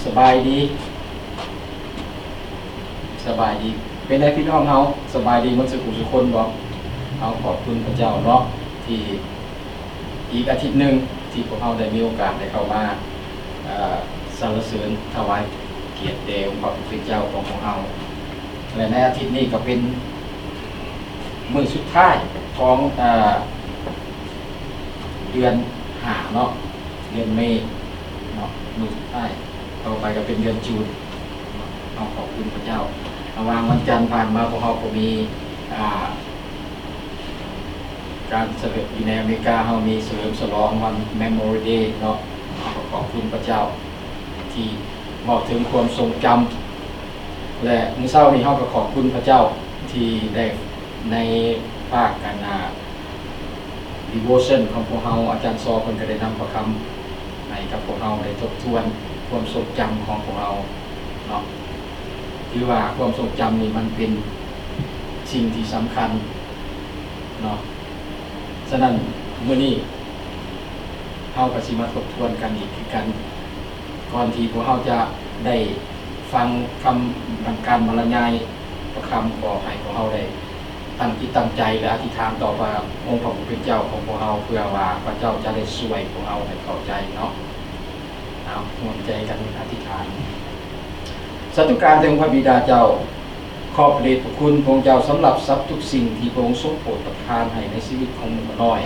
ສະບາຍດີ ສະບາຍດີ ເປັນໃດພີ່ນ້ອງເຮົາ ສະບາຍດີໝົດສູ່ຜູ້ສູ່ຄົນບໍ່? ເຮົາຂອບຄຸນພະເຈົ້າເນາະ ທີ່ອີກອາທິດໜຶ່ງ ທີ່ພວກເຮົາໄດ້ມີໂອກາດໄດ້ເຂົ້າມາ ເອີ ສັນລະເສີນຖວາຍກຽດແດ່ອົງພະຜູ້ເປັນເຈົ້າຂອງພວກເຮົາ ແລະ ໃນອາທິດນີ້ກໍເປັນມື້ສຸດທ້າຍຂອງ ເອີ ເດືອນຫ້າເນາະ ເດືອນເມເນາະ ມື້ສຸດທ້າຍ ຕໍ່ໄປກໍເປັນເດືອນຈູນເນາະ ເຮົາຂອບຄຸນພະເຈົ້າ ລະຫວ່າງວັນຈັນຜ່ານມາ ພວກເຮົາກໍມີ ອ່າ ການສະເຫຼີມ ຢູ່ໃນອາເມລິກາ ເຮົາມີສະເຫຼີມສະຫຼອງວັນ Memorial Day ເນາະ ເຮົາກໍຂອບຄຸນພະເຈົ້າ ທີ່ເວົ້າເຖິງຄວາມຊົງຈຳ ແລະ ມື້ເຊົ້ານີ້ເຮົາກໍຂອບຄຸນພະເຈົ້າ ທີ່ໄດ້ໃນພາກການ ອ່າ devotion ຂອງພວກເຮົາ ອາຈານຊໍເພິ່ນກໍໄດ້ນຳພະຄຳໃຫ້ກັບພວກເຮົາໄດ້ທົບທວນຄວາມຊົງຈຳຂອງພວກເຮົາເນາະ ຖືວ່າຄວາມຊົງຈຳນີ້ມັນເປັນສິ່ງທີ່ສຳຄັນເນາະ ສະນັ້ນ ມື້ນີ້ເຮົາກໍຊິມາທົບທວນກັນອີກຄືກັນ ກ່ອນທີ່ພວກເຮົາຈະໄດ້ຟັງຄຳ ການບັນລະຍາຍພະຄຳ ກໍໃຫ້ພວກເຮົາໄດ້ຕັ້ງຈິດຕັ້ງໃຈ ແລະ ອະທິຖານຕໍ່ພະອົງພະຜູ້ເປັນເຈົ້າຂອງພວກເຮົາ ເພື່ອວ່າພະເຈົ້າຈະໄດ້ຊ່ວຍພວກເຮົາໃຫ້ເຂົ້າໃຈເນາະ. ເອົາ ຮ່ວມໃຈກັນອະທິຖານ. ສາທຸການແດ່ອົງພະບິດາເຈົ້າ, ຂອບພະເດດພະຄຸນພະອົງເຈົ້າສຳລັບສັບທຸກສິ່ງທີ່ພະອົງຊົງໂປດປະທານໃຫ້ໃນຊີວິດຂອງໝູ່ຂ້ານ້ອຍ.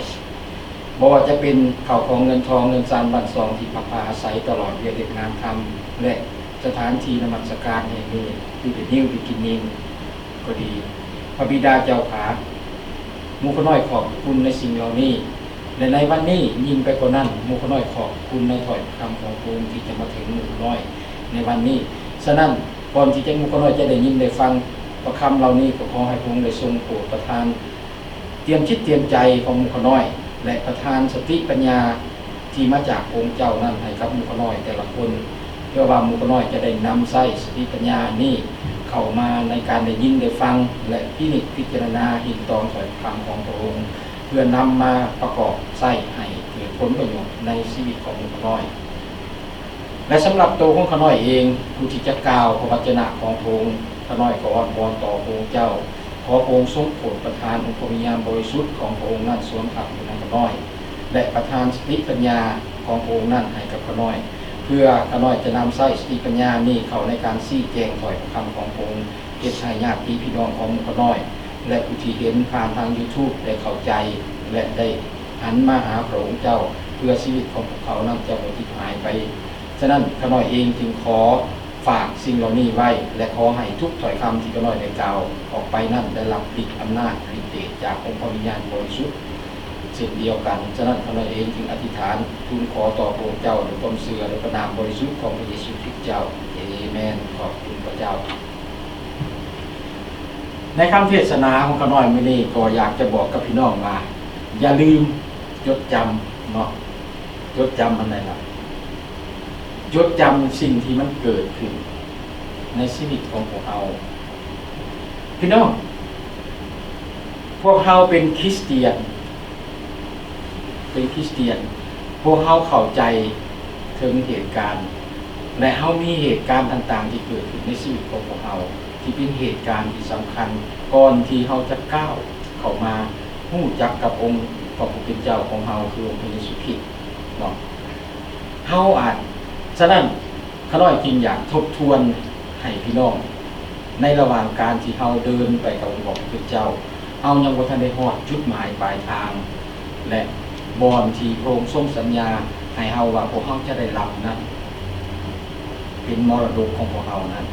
ບໍ່ວ່າຈະເປັນເຂົ້າຂອງເງິນທອງ, ເຮືອນຊານບ້ານຊ່ອງທີ່ພັກພາອາໄສ, ຕະຫຼອດວຽກເຮັດງານທຳ ແລະ ສະຖານທີ່ນະມັດສະການແຫ່ງນີ້ ທີ່ເປັນ New Beginning ກໍດີ, ພະບິດາເຈົ້າຂ້າ, ໝູ່ຂ້ານ້ອຍຂອບພະຄຸນໃນສິ່ງເຫຼົ່ານີ້ ແລະ ໃນວັນນີ້ຍິ່ງໄປກວ່ານັ້ນ, ໝູ່ຂ້ານ້ອຍຂອບພະຄຸນໃນຖ້ອຍພະຄຳຂອງພະອົງທີ່ຈະມາເຖິງໝູ່ຂ້ານ້ອຍໃນວັນນີ້. ສະນັ້ນ, ກ່ອນທີ່ຈະ ໝູ່ຂ້ານ້ອຍຈະໄດ້ຍິນໄດ້ຟັງພະຄຳເຫຼົ່ານີ້, ກໍຂໍໃຫ້ພະອົງໄດ້ຊົງໂປດປະທານ ຕຽມຈິດຕຽມໃຈຂອງໝູ່ຂ້ານ້ອຍ ແລະ ປະທານສະຕິປັນຍາທີ່ມາຈາກພະອົງເຈົ້ານັ້ນໃຫ້ກັບໝູ່ຂ້ານ້ອຍແຕ່ລະຄົນ, ເພື່ອວ່າໝູ່ຂ້ານ້ອຍຈະໄດ້ນຳໃຊ້ສະຕິປັນຍານີ້ເຂົ້າມາໃນການໄດ້ຍິນໄດ້ຟັງ ແລະ ພິນິດພິຈາລະນາເຫັນຕອງຖ້ອຍຄຳຂອງພະອົງ, ເພື່ອນຳມາປະກອບໃຊ້ໃຫ້ເກີດຜົນປະໂຫຍດໃນຊີວິດຂອງໝູ່ຂ້ານ້ອຍ. ແລະ ສຳລັບໂຕຂອງຂ້ານ້ອຍເອງ, ຜູ້ທີ່ຈະກ່າວພະວະຈະນະຂອງພະອົງ, ຂ້ານ້ອຍກໍອ້ອນວອນຕໍ່ພະອົງເຈົ້າ, ຂໍພະອົງຊົງໂປດປະທານອົງພະວິນຍານບໍລິສຸດຂອງພະອົງນັ້ນສວມທັບຢູ່ໃນຂ້ານ້ອຍ ແລະ ປະທານສະຕິປັນຍາຂອງພະອົງນັ້ນໃຫ້ກັບຂ້ານ້ອຍ, ເພື່ອຂ້ານ້ອຍຈະນຳໃຊ້ສະຕິປັນຍານີ້ເຂົ້າໃນການຊີ້ແຈງຖ້ອຍພະຄຳຂອງພະອົງ, ເຮັດໃຫ້ຍາດຕິພີ່ນ້ອງຂອງໝູ່ຂ້ານ້ອຍ ແລະ ຜູ້ທີ່ເຫັນຜ່ານທາງ YouTube ໄດ້ເຂົ້າໃຈ ແລະ ໄດ້ຫັນມາຫາພະອົງເຈົ້າ, ເພື່ອຊີວິດຂອງພວກເຂົານັ້ນຈະບໍ່ຖິ້ມຫາຍໄປ. ສະນັ້ນ, ຂ້ານ້ອຍເອງຈຶ່ງຂໍ ຝາກສິ່ງເຫຼົ່ານີ້ໄວ້ ແລະ ຂໍໃຫ້ທຸກຖ້ອຍຄຳທີ່ຂ້ານ້ອຍໄດ້ກ່າວອອກໄປນັ້ນ ໄດ້ຮັບລິດອຳນາດລິດເດດຈາກອົງພະວິນຍານບໍລິສຸດເຊັ່ນດຽວກັນ. ສະນັ້ນ ຂ້ານ້ອຍເອງຈຶ່ງອະທິຖານທູນຂໍຕໍ່ພະອົງເຈົ້າດ້ວຍຄວາມເຊື່ອໃນພະນາມບໍລິສຸດຂອງພະເຢຊູຄຣິດເຈົ້າ. ເອເມນ. ຂອບຄຸນພະເຈົ້າ. ໃນຄຳເທດສະໜາຂອງຂ້ານ້ອຍມື້ນີ້ ກໍຢາກຈະບອກກັບພີ່ນ້ອງວ່າ ຢ່າລືມຈົດຈຳເນາະ, ຈົດຈຳອັນໃດລະ? ຈົດຈຳສິ່ງທີ່ມັນເກີດຂຶ້ນໃນຊີວິດຂອງພວກເຮົາ. ພີ່ນ້ອງ, ພວກເຮົາເປັນຄຣິສຕຽນ, ເປັນຄຣິສຕຽນ, ພວກເຮົາເຂົ້າໃຈເຖິງເຫດການ ແລະ ເຮົາມີເຫດການຕ່າງໆທີ່ເກີດຂຶ້ນໃນຊີວິດຂອງພວກເຮົາ ທີ່ເປັນເຫດການທີ່ສຳຄັນ ກ່ອນທີ່ເຮົາຈະກ້າວເຂົ້າມາຮູ້ຈັກກັບອົງພະຜູ້ເປັນເຈົ້າຂອງເຮົາ ຄືອົງພະເຢຊູຄຣິດເນາະ. ເຮົາອາດ, ສະນັ້ນ ຂ້ານ້ອຍຈຶ່ງຢາກທົບທວນໃຫ້ພີ່ນ້ອງ ໃນລະຫວ່າງການທີ່ເຮົາເດີນໄປກັບອົງພະຜູ້ເປັນເຈົ້າ, ເຮົາຍັງບໍ່ທັນໄດ້ຮອດຈຸດໝາຍປາຍທາງ ແລະ ບ່ອນທີ່ພະອົງຊົງສັນຍາໃຫ້ເຮົາວ່າພວກເຮົາຈະໄດ້ຮັບນັ້ນ ເປັນມໍລະດົກຂອງພວກເຮົານັ້ນ.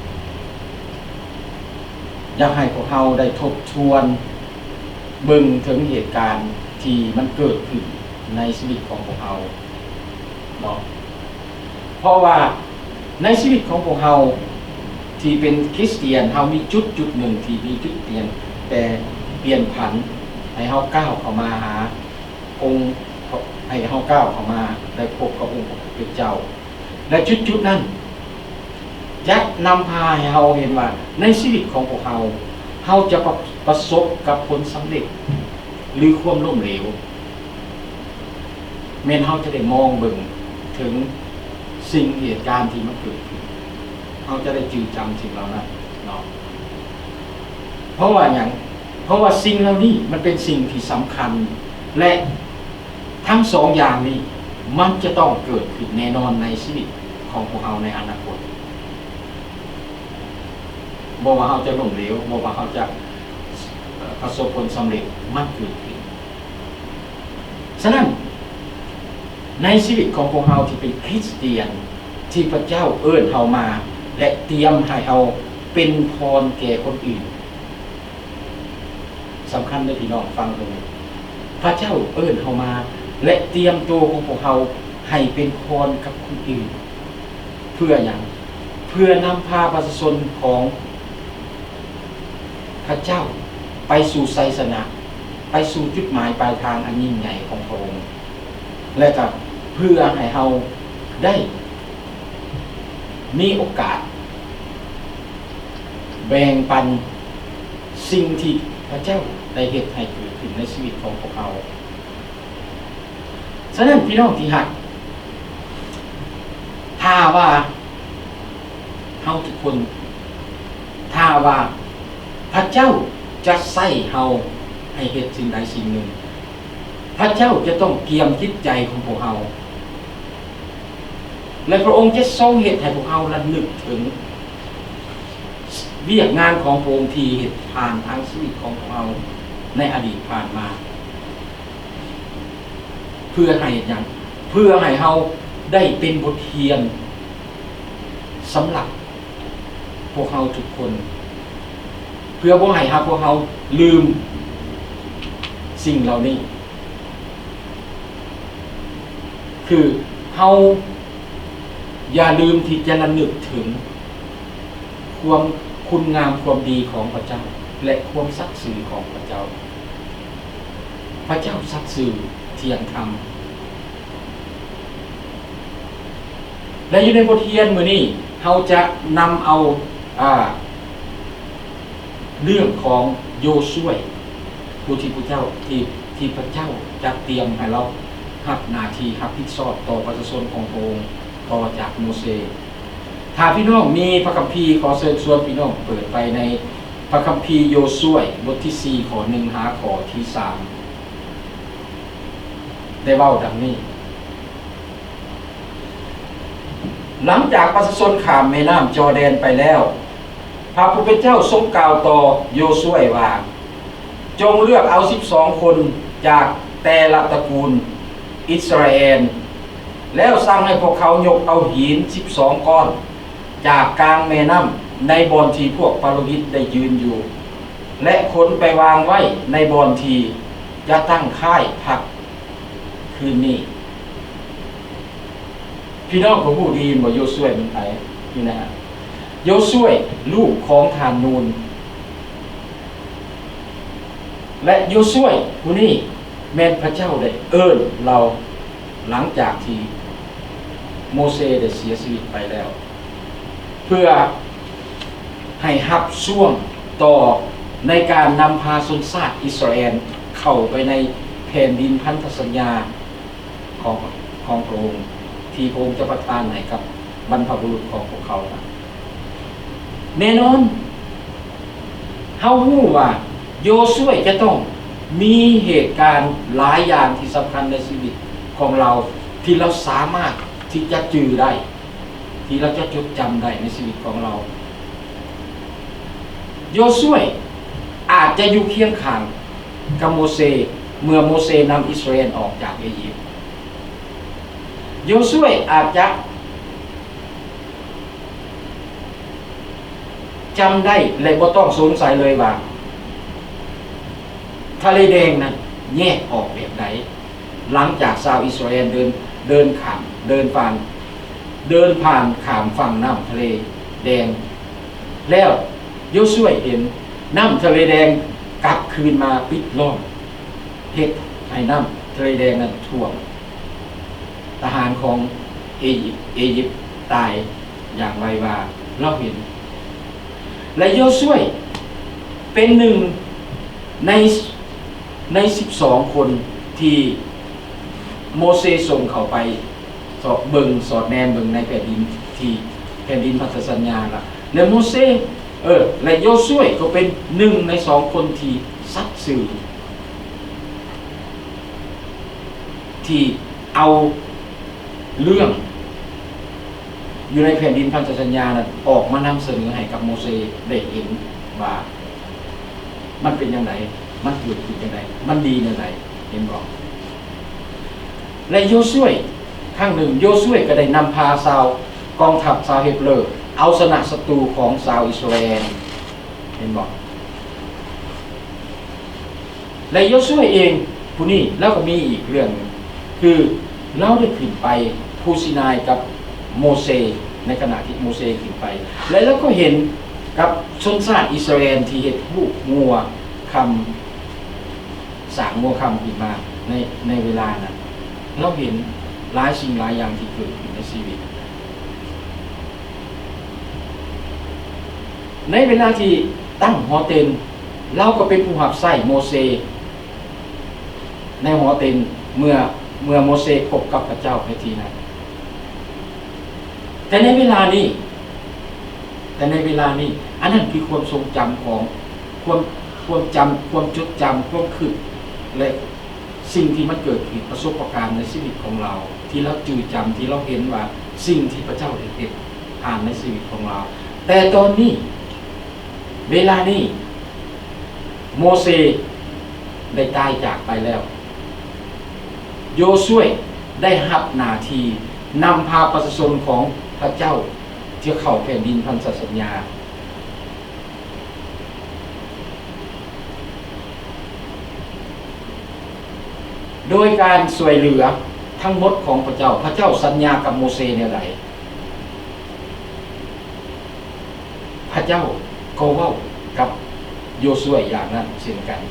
ຢາກໃຫ້ພວກເຮົາໄດ້ທົບທວນເບິ່ງເຖິງເຫດການທີ່ມັນເກີດຂຶ້ນໃນຊີວິດຂອງພວກເຮົາເນາະ. ເພາະວ່າໃນຊີວິດຂອງພວກເຮົາທີ່ເປັນຄຣິສຕຽນ, ເຮົາມີຈຸດຈຸດໜຶ່ງທີ່ມີຈຸດປ່ຽນແປງ, ປ່ຽນຜັນ, ໃຫ້ເຮົາກ້າວເຂົ້າມາຫາອົງ, ໃຫ້ເຮົາກ້າວເຂົ້າມາໄດ້ພົບກັບອົງພະຜູ້ເປັນເຈົ້າ. ແລະ ຈຸດໆນັ້ນຈະນຳພາໃຫ້ເຮົາເຫັນວ່າໃນຊີວິດຂອງພວກເຮົາ, ເຮົາຈະປະ, ປະສົບກັບຜົນສຳເລັດ ຫຼື ຄວາມລົ້ມເຫຼວ, ແມ່ນເຮົາຈະໄດ້ມອງເບິ່ງເຖິງສິ່ງເຫດການທີ່ມັນເກີດຂຶ້ນ ເຮົາຈະໄດ້ຈື່ຈຳສິ່ງເຫຼົ່ານັ້ນເນາະ. ເພາະວ່າຫຍັງ? ເພາະວ່າສິ່ງເຫຼົ່ານີ້ມັນເປັນສິ່ງທີ່ສຳຄັນ ແລະ ທັງສອງຢ່າງນີ້ມັນຈະຕ້ອງເກີດຂຶ້ນແນ່ນອນໃນຊີວິດຂອງພວກເຮົາໃນອະນາຄົດ. ບໍ່ວ່າເຮົາຈະລົ້ມເຫຼວ, ບໍ່ວ່າເຮົາຈະ ເອີ່ ປະສົບຜົນສຳເລັດ, ມັນເກີດຂຶ້ນ. ສະນັ້ນ, ໃນຊີວິດຂອງພວກເຮົາທີ່ເປັນຄຣິສຕຽນ ທີ່ພະເຈົ້າເອີ້ນເຮົາມາ ແລະ ຕຽມໃຫ້ເຮົາເປັນພອນແກ່ຄົນອື່ນ, ສຳຄັນເດີ້ພີ່ນ້ອງ, ຟັງຕົງນີ້. ພະເຈົ້າເອີ້ນເຮົາມາ ແລະ ຕຽມໂຕຂອງພວກເຮົາໃຫ້ເປັນພອນກັບຄົນອື່ນ. ເພື່ອຫຍັງ? ເພື່ອນຳພາປະຊາຊົນຂອງ ພະເຈົ້າໄປສູ່ໄຊຊະນະ, ໄປສູ່ຈຸດໝາຍປາຍທາງອັນຍິ່ງໃຫຍ່ຂອງພະອົງ, ແລະ ກໍເພື່ອໃຫ້ເຮົາໄດ້ມີໂອກາດແບ່ງປັນສິ່ງທີ່ພະເຈົ້າໄດ້ເຮັດໃຫ້ເກີດຂຶ້ນໃນຊີວິດຂອງພວກເຮົາ. ສະນັ້ນ ພີ່ນ້ອງທີ່ຮັກ, ຖ້າວ່າເຮົາທຸກຄົນ, ຖ້າວ່າພະເຈົ້າຈະໃຊ້ເຮົາໃຫ້ເຮັດສິ່ງໃດສິ່ງໜຶ່ງ, ພະເຈົ້າຈະຕ້ອງກຽມຈິດໃຈຂອງພວກເຮົາ ແລະ ພະອົງຈະຊົງເຮັດໃຫ້ພວກເຮົາລະນຶກເຖິງວຽກງານຂອງພະອົງທີ່ເຮັດຜ່ານທາງຊີວິດຂອງພວກເຮົາໃນອະດີດຜ່ານມາ. ເພື່ອໃຫ້ຫຍັງ? ເພື່ອໃຫ້ເຮົາໄດ້ເປັນບົດຮຽນສຳລັບພວກເຮົາທຸກຄົນ, ເພື່ອບໍ່ໃຫ້ເຮົາ, ພວກເຮົາລືມສິ່ງເຫຼົ່ານີ້. ຄືເຮົາຢ່າລືມທີ່ຈະລະນຶກເຖິງຄວາມ, ຄຸນງາມຄວາມດີຂອງພະເຈົ້າ ແລະ ຄວາມສັດຊື່ຂອງພະເຈົ້າ. ພະເຈົ້າສັດຊື່, ທ່ຽງທຳ. ແລະ ຢູ່ໃນບົດຮຽນມື້ນີ້ ເຮົາຈະນຳເອົາ, ອາ, ເລື່ອງຂອງໂຢຊວຍ ຜູ້ທີ່ພະເຈົ້າ, ທີ່, ທີ່ພະເຈົ້າຈັດຕຽມໃຫ້ລາວຮັບໜ້າທີ່ຮັບຜິດຊອບຕໍ່ປະຊາຊົນຂອງພະອົງ ຕໍ່ຈາກໂມເຊ. ຖ້າພີ່ນ້ອງມີພະຄຳພີ, ຂໍເຊີນຊວນພີ່ນ້ອງເປີດໄປໃນພະຄຳພີໂຢຊວຍ ບົດທີສີ່ ຂໍ້ໜຶ່ງ ຫາຂໍ້ທີສາມ ໄດ້ເວົ້າດັ່ງນີ້. ຫຼັງຈາກປະຊາຊົນຂ້າມແມ່ນ້ຳຈໍແດນໄປແລ້ວ, ພະຜູ້ເປັນເຈົ້າຊົງກ່າວຕໍ່ໂຢຊວຍວ່າ, ຈົ່ງເລືອກເອົາສິບສອງຄົນຈາກແຕ່ລະຕະກູນອິດສະຣາແອນ, ແລ້ວສັ່ງໃຫ້ພວກເຂົາຍົກເອົາຫີນສິບສອງກ້ອນຈາກກາງແມ່ນ້ຳໃນບ່ອນທີ່ພວກປະໂລຫິດໄດ້ຢືນຢູ່, ແລະ ຂົນໄປວາງໄວ້ໃນບ່ອນທີ່ຈະຕັ້ງຄ້າຍພັກຄືນນີ້. ພີ່ນ້ອງກໍຮູ້ດີແມ່ນບໍ່ ໂຢຊວຍແມ່ນໃຜ? ນີ້ນະ, ໂຢຊວຍ ລູກຂອງທ່ານນູນ. ແລະ ໂຢຊວຍຜູ້ນີ້ແມ່ນພະເຈົ້າໄດ້ເອີ້ນລາວ ຫຼັງຈາກທີ່ໂມເຊໄດ້ເສຍຊີວິດໄປແລ້ວ ເພື່ອໃຫ້ຮັບຊ່ວງຕໍ່ໃນການນຳພາຊົນຊາດອິດສະຣາແອນເຂົ້າໄປໃນແຜ່ນດິນພັນທະສັນຍາຂອງ, ຂອງພະອົງ ທີ່ພະອົງຈະປະທານໃຫ້ກັບບັນພະບຸລຸດຂອງພວກເຂົານະ. ແນ່ນອນ, ເຮົາຮູ້ວ່າໂຢຊວຍຈະຕ້ອງມີເຫດການຫຼາຍຢ່າງທີ່ສຳຄັນໃນຊີວິດຂອງລາວ ທີ່ລາວສາມາດທີ່ຈະຈື່ໄດ້, ທີ່ລາວຈະຈົດຈຳໄດ້ໃນຊີວິດຂອງລາວ. ໂຢຊວຍອາດຈະຢູ່ຄຽງຂ້າງກັບໂມເຊ ເມື່ອໂມເຊນຳອິດສະຣາແອນອອກຈາກເອຢິບ. ໂຢຊວຍອາດຈະ ຈຳໄດ້ ແລະ ບໍ່ຕ້ອງສົງໄສເລີຍວ່າ ທະເລແດງນັ້ນແຍກອອກແບບໃດ ຫຼັງຈາກຊາວອິດສະຣາແອນເດີນ, ເດີນຂ້າມ, ເດີນຜ່ານ, ເດີນຜ່ານຂ້າມຝັ່ງນ້ຳທະເລແດງແລ້ວ. ໂຢຊວຍເຫັນນ້ຳທະເລແດງກັບຄືນມາປິດລ້ອມ, ເຮັດໃຫ້ນ້ຳທະເລແດງນັ້ນຖ້ວມ. ທະຫານຂອງເອຢິບ, ເອຢິບຕາຍຢ່າງໄວວາ, ລາວເຫັນ. ແລະ ໂຢຊວຍເປັນໜຶ່ງໃນ, ໃນສິບສອງຄົນທີ່ໂມເຊສົ່ງເຂົ້າໄປສອດເບິ່ງ, ສອດແນມເບິ່ງໃນແຜ່ນດິນທີ່ ແຜ່ນດິນພັນທະສັນຍາລະ ແລະ ໂມເຊ ເອີ ແລະ ໂຢຊວຍກໍເປັນໜຶ່ງໃນສອງຄົນທີ່ສັດຊື່ ທີ່ເອົາເລື່ອງຢູ່ໃນແຜ່ນດິນພັນທະສັນຍານັ້ນ ອອກມານຳສະເໜີໃຫ້ກັບໂມເຊໄດ້ເຫັນວ່າ ມັນເປັນຈັ່ງໃດ ມັນເກີດຂຶ້ນຈັ່ງໃດ ມັນດີແນວໃດ ເຫັນບໍ່? ແລະ ໂຢຊວຍ ຄັ້ງໜຶ່ງ ໂຢຊວຍກໍໄດ້ນຳພາຊາວ ກອງທັບຊາວເຮັບເຣີ ເອົາຊະນະສັດຕູຂອງຊາວອິດສະຣາແອນ ເຫັນບໍ່? ແລະ ໂຢຊວຍເອງຜູ້ນີ້ ລາວກໍມີອີກເລື່ອງໜຶ່ງ ຄືລາວໄດ້ຂຶ້ນໄປພູຊີນາຍກັບໂມເຊ ໃນຂະນະທີ່ໂມເຊຂຶ້ນໄປ ແລະ ລາວກໍເຫັນກັບຊົນຊາດອິດສະຣາແອນທີ່ເຮັດຮູບງົວຄຳ ສ້າງງົວຄຳຂຶ້ນມາໃນ ໃນເວລານັ້ນ ລາວເຫັນຫຼາຍສິ່ງຫຼາຍຢ່າງທີ່ເກີດຂຶ້ນໃນຊີວິດ. ໃນເວລາທີ່ຕັ້ງຫໍເຕັນ ລາວກໍເປັນຜູ້ຮັບໃຊ້ໂມເຊໃນຫໍເຕັນ ເມື່ອ ເມື່ອໂມເຊພົບກັບພະເຈົ້າໃນທີ່ນັ້ນ. ແຕ່ໃນເວລານີ້ ແຕ່ໃນເວລານີ້ ອັນນັ້ນຄືຄວາມຊົງຈຳຂອງ ຄວາມ ຄວາມຈຳ ຄວາມຈົດຈຳ ຄວາມຄິດ ແລະ ສິ່ງທີ່ມັນເກີດຂຶ້ນ ປະສົບປະການໃນຊີວິດຂອງລາວ ທີ່ລາວຈື່ຈຳ ທີ່ລາວເຫັນວ່າສິ່ງທີ່ພະເຈົ້າໄດ້ເຮັດຜ່ານໃນຊີວິດຂອງລາວ. ແຕ່ຕອນນີ້ ເວລານີ້ ໂມເຊໄດ້ຕາຍຈາກໄປແລ້ວ. ໂຢຊວຍໄດ້ຮັບໜ້າທີ່ນຳພາປະຊາຊົນຂອງພະເຈົ້າ ທີ່ເຂົ້າແຜ່ນດິນພັນທະສັນຍາ ໂດຍການຊ່ວຍເຫຼືອທັງໝົດຂອງພະເຈົ້າ. ພະເຈົ້າສັນຍາກັບໂມເຊແນວໃດ? ພະເຈົ້າກໍເວົ້າກັບໂຢຊວຍຢ່າງນັ້ນເຊັ່ນກັນ.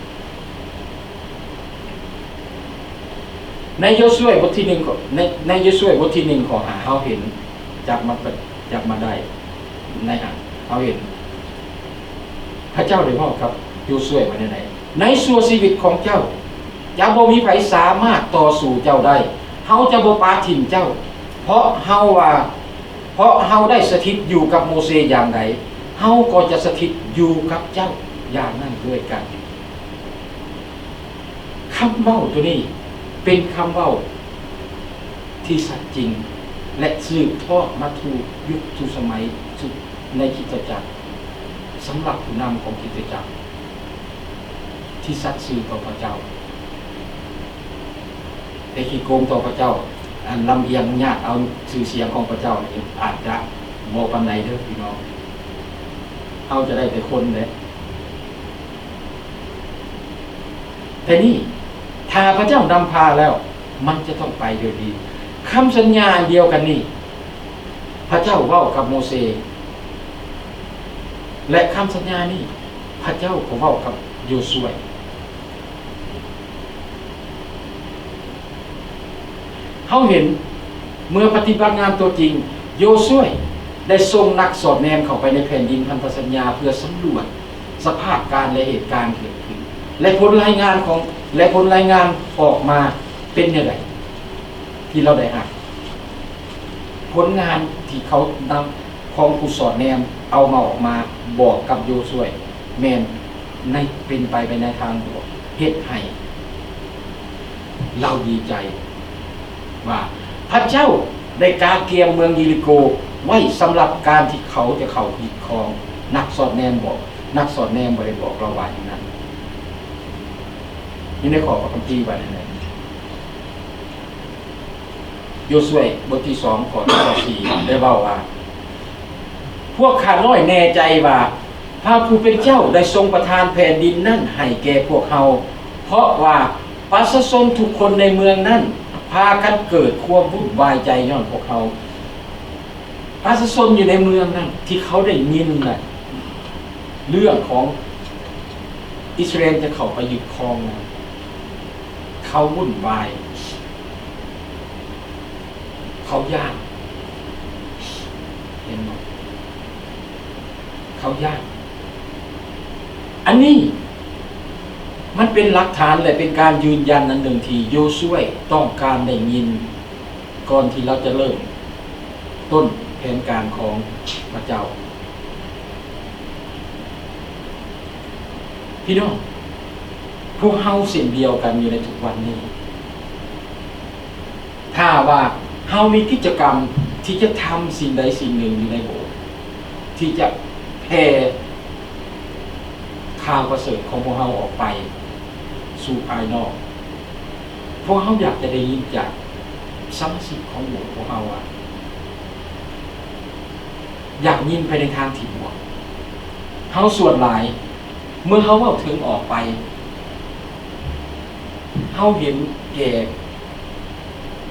ໃນໂຢຊວຍບົດທີໜຶ່ງ ໃນ ໃນໂຢຊວຍບົດທີໜຶ່ງ ຂໍ້ຫ້າ ເຮົາເຫັນ ຈັບມາ ຈັບມາໄດ້ໃນຫັ້ນ ເຮົາເຫັນພະເຈົ້າໄດ້ເວົ້າກັບໂຢຊວຍວ່າແນວໃດ? ໃນຊົ່ວຊີວິດຂອງເຈົ້າ ຈະບໍ່ມີໃຜສາມາດຕໍ່ສູ້ເຈົ້າໄດ້. ເຮົາຈະບໍ່ປະຖິ້ມເຈົ້າ ເພາະເຮົາວ່າ ເພາະເຮົາໄດ້ສະຖິດຢູ່ກັບໂມເຊຢ່າງໃດ, ເຮົາກໍຈະສະຖິດຢູ່ກັບເຈົ້າຢ່າງນັ້ນດ້ວຍກັນ. ຄຳເວົ້າໂຕນີ້ເປັນຄຳເວົ້າທີ່ສັດຈິງ ແລະ ສືບທອດມາສູ່ຍຸກສູ່ສະໄໝ ໃນຄຣິສຕະຈັກ ສຳລັບຜູ້ນຳຂອງຄຣິສຕະຈັກທີ່ສັດຊື່ຕໍ່ພະເຈົ້າ. ແຕ່ຂີ້ໂກງຕໍ່ພະເຈົ້າ ອັນລຳອຽງຍາດເອົາຊື່ສຽງຂອງພະເຈົ້ານີ້ ອາດຈະບໍ່ປານໃດເດີພີ່ນ້ອງ. ເຮົາຈະໄດ້ແຕ່ຄົນເດ້. ແຕ່ນີ້ ຖ້າພະເຈົ້ານຳພາແລ້ວ ມັນຈະຕ້ອງໄປໂດຍດີ. ຄຳສັນຍາອັນດຽວກັນນີ້ ພະເຈົ້າເວົ້າກັບໂມເຊ ແລະ ຄຳສັນຍານີ້ ພະເຈົ້າກໍເວົ້າກັບໂຢຊວຍ. ເຮົາເຫັນເມື່ອປະຕິບັດງານຕົວຈິງ, ໂຢຊວຍໄດ້ສົ່ງນັກສອດແນມເຂົ້າໄປໃນແຜ່ນດິນພັນທະສັນຍາ ເພື່ອສຳຫຼວດສະພາບການ ແລະ ເຫດການເກີດຂຶ້ນ ແລະ ຜົນລາຍງານຂອງ ແລະ ຜົນລາຍງານອອກມາເປັນແນວໃດ ທີ່ລາວໄດ້ຮັບ. ຜົນງານທີ່ເຂົານຳ ຂອງຜູ້ສອດແນມເອົາມາ ອອກມາບອກກັບໂຢຊວຍ ແມ່ນໃນ ເປັນໄປ ໄປໃນທາງບວກ ເຮັດໃຫ້ລາວດີໃຈວ່າ ພະເຈົ້າໄດ້ກະກຽມເມືອງເຢລິໂກໄວ້ສຳລັບການທີ່ເຂົາຈະເຂົ້າຍຶດຄອງ. ນັກສອດແນມບອກ ນັກສອດແນມບໍ່ໄດ້ບອກລາວວ່າຢ່າງນັ້ນ. ຢູ່ໃນຂໍ້ພະຄຳພີວ່າແນວໃດ? ໂຢຊວຍ ບົດທີສອງ ຂໍ້ທີຊາວສີ່ ໄດ້ເວົ້າວ່າ ພວກຂ້ານ້ອຍແນ່ໃຈວ່າ ພະຜູ້ເປັນເຈົ້າໄດ້ຊົງປະທານແຜ່ນດິນນັ້ນໃຫ້ແກ່ພວກເຮົາ, ເພາະວ່າປະຊາຊົນທຸກຄົນໃນເມືອງນັ້ນພາກັນເກີດຄວາມວຸ່ນວາຍໃຈຍ້ອນພວກເຮົາ. ປະຊາຊົນຢູ່ໃນເມືອງນັ້ນທີ່ເຂົາໄດ້ຍິນນະ ເລື່ອງຂອງອິດສະຣາເອນຈະເຂົ້າໄປຍຶດຄອງນະ ເຂົາວຸ່ນວາຍ, ເຂົາຢ້ານ. ເຫັນບໍ່? ເຂົາຢ້ານ. ອັນນີ້ມັນເປັນຫຼັກຖານ ແລະ ເປັນການຢືນຢັນອັນໜຶ່ງທີ່ໂຢຊວຍຕ້ອງການໄດ້ຍິນ ກ່ອນທີ່ລາວຈະເລີ່ມຕົ້ນແຜ ນການຂອງພະເຈົ້າ. ພີ່ນ້ອງ, ພວກເຮົາເຊັ່ນດຽວກັນຢູ່ໃນທຸກວັນນີ້. ຖ້າວ່າເຮົາມີກິດຈະກຳທີ່ຈະທຳສິ່ງໃດສິ່ງໜຶ່ງຢູ່ໃນໂບດ, ທີ່ຈະແຜ່ຂ່າວປະເສີດຂອງພວກເຮົາອອກໄປສູ່ພາຍນອກ, ພວກເຮົາຢາກຈະໄດ້ຍິນຈາກສະມາຊິກຂອງໂບດພວກເຮົາວ່າ ຢາກຍິນໄປໃນທາງທີ່ບວກ. ເຮົາສ່ວນຫຼາຍ ເມື່ອເຮົາເວົ້າເຖິງອອກໄປ, ເຮົາເຫັນແກ່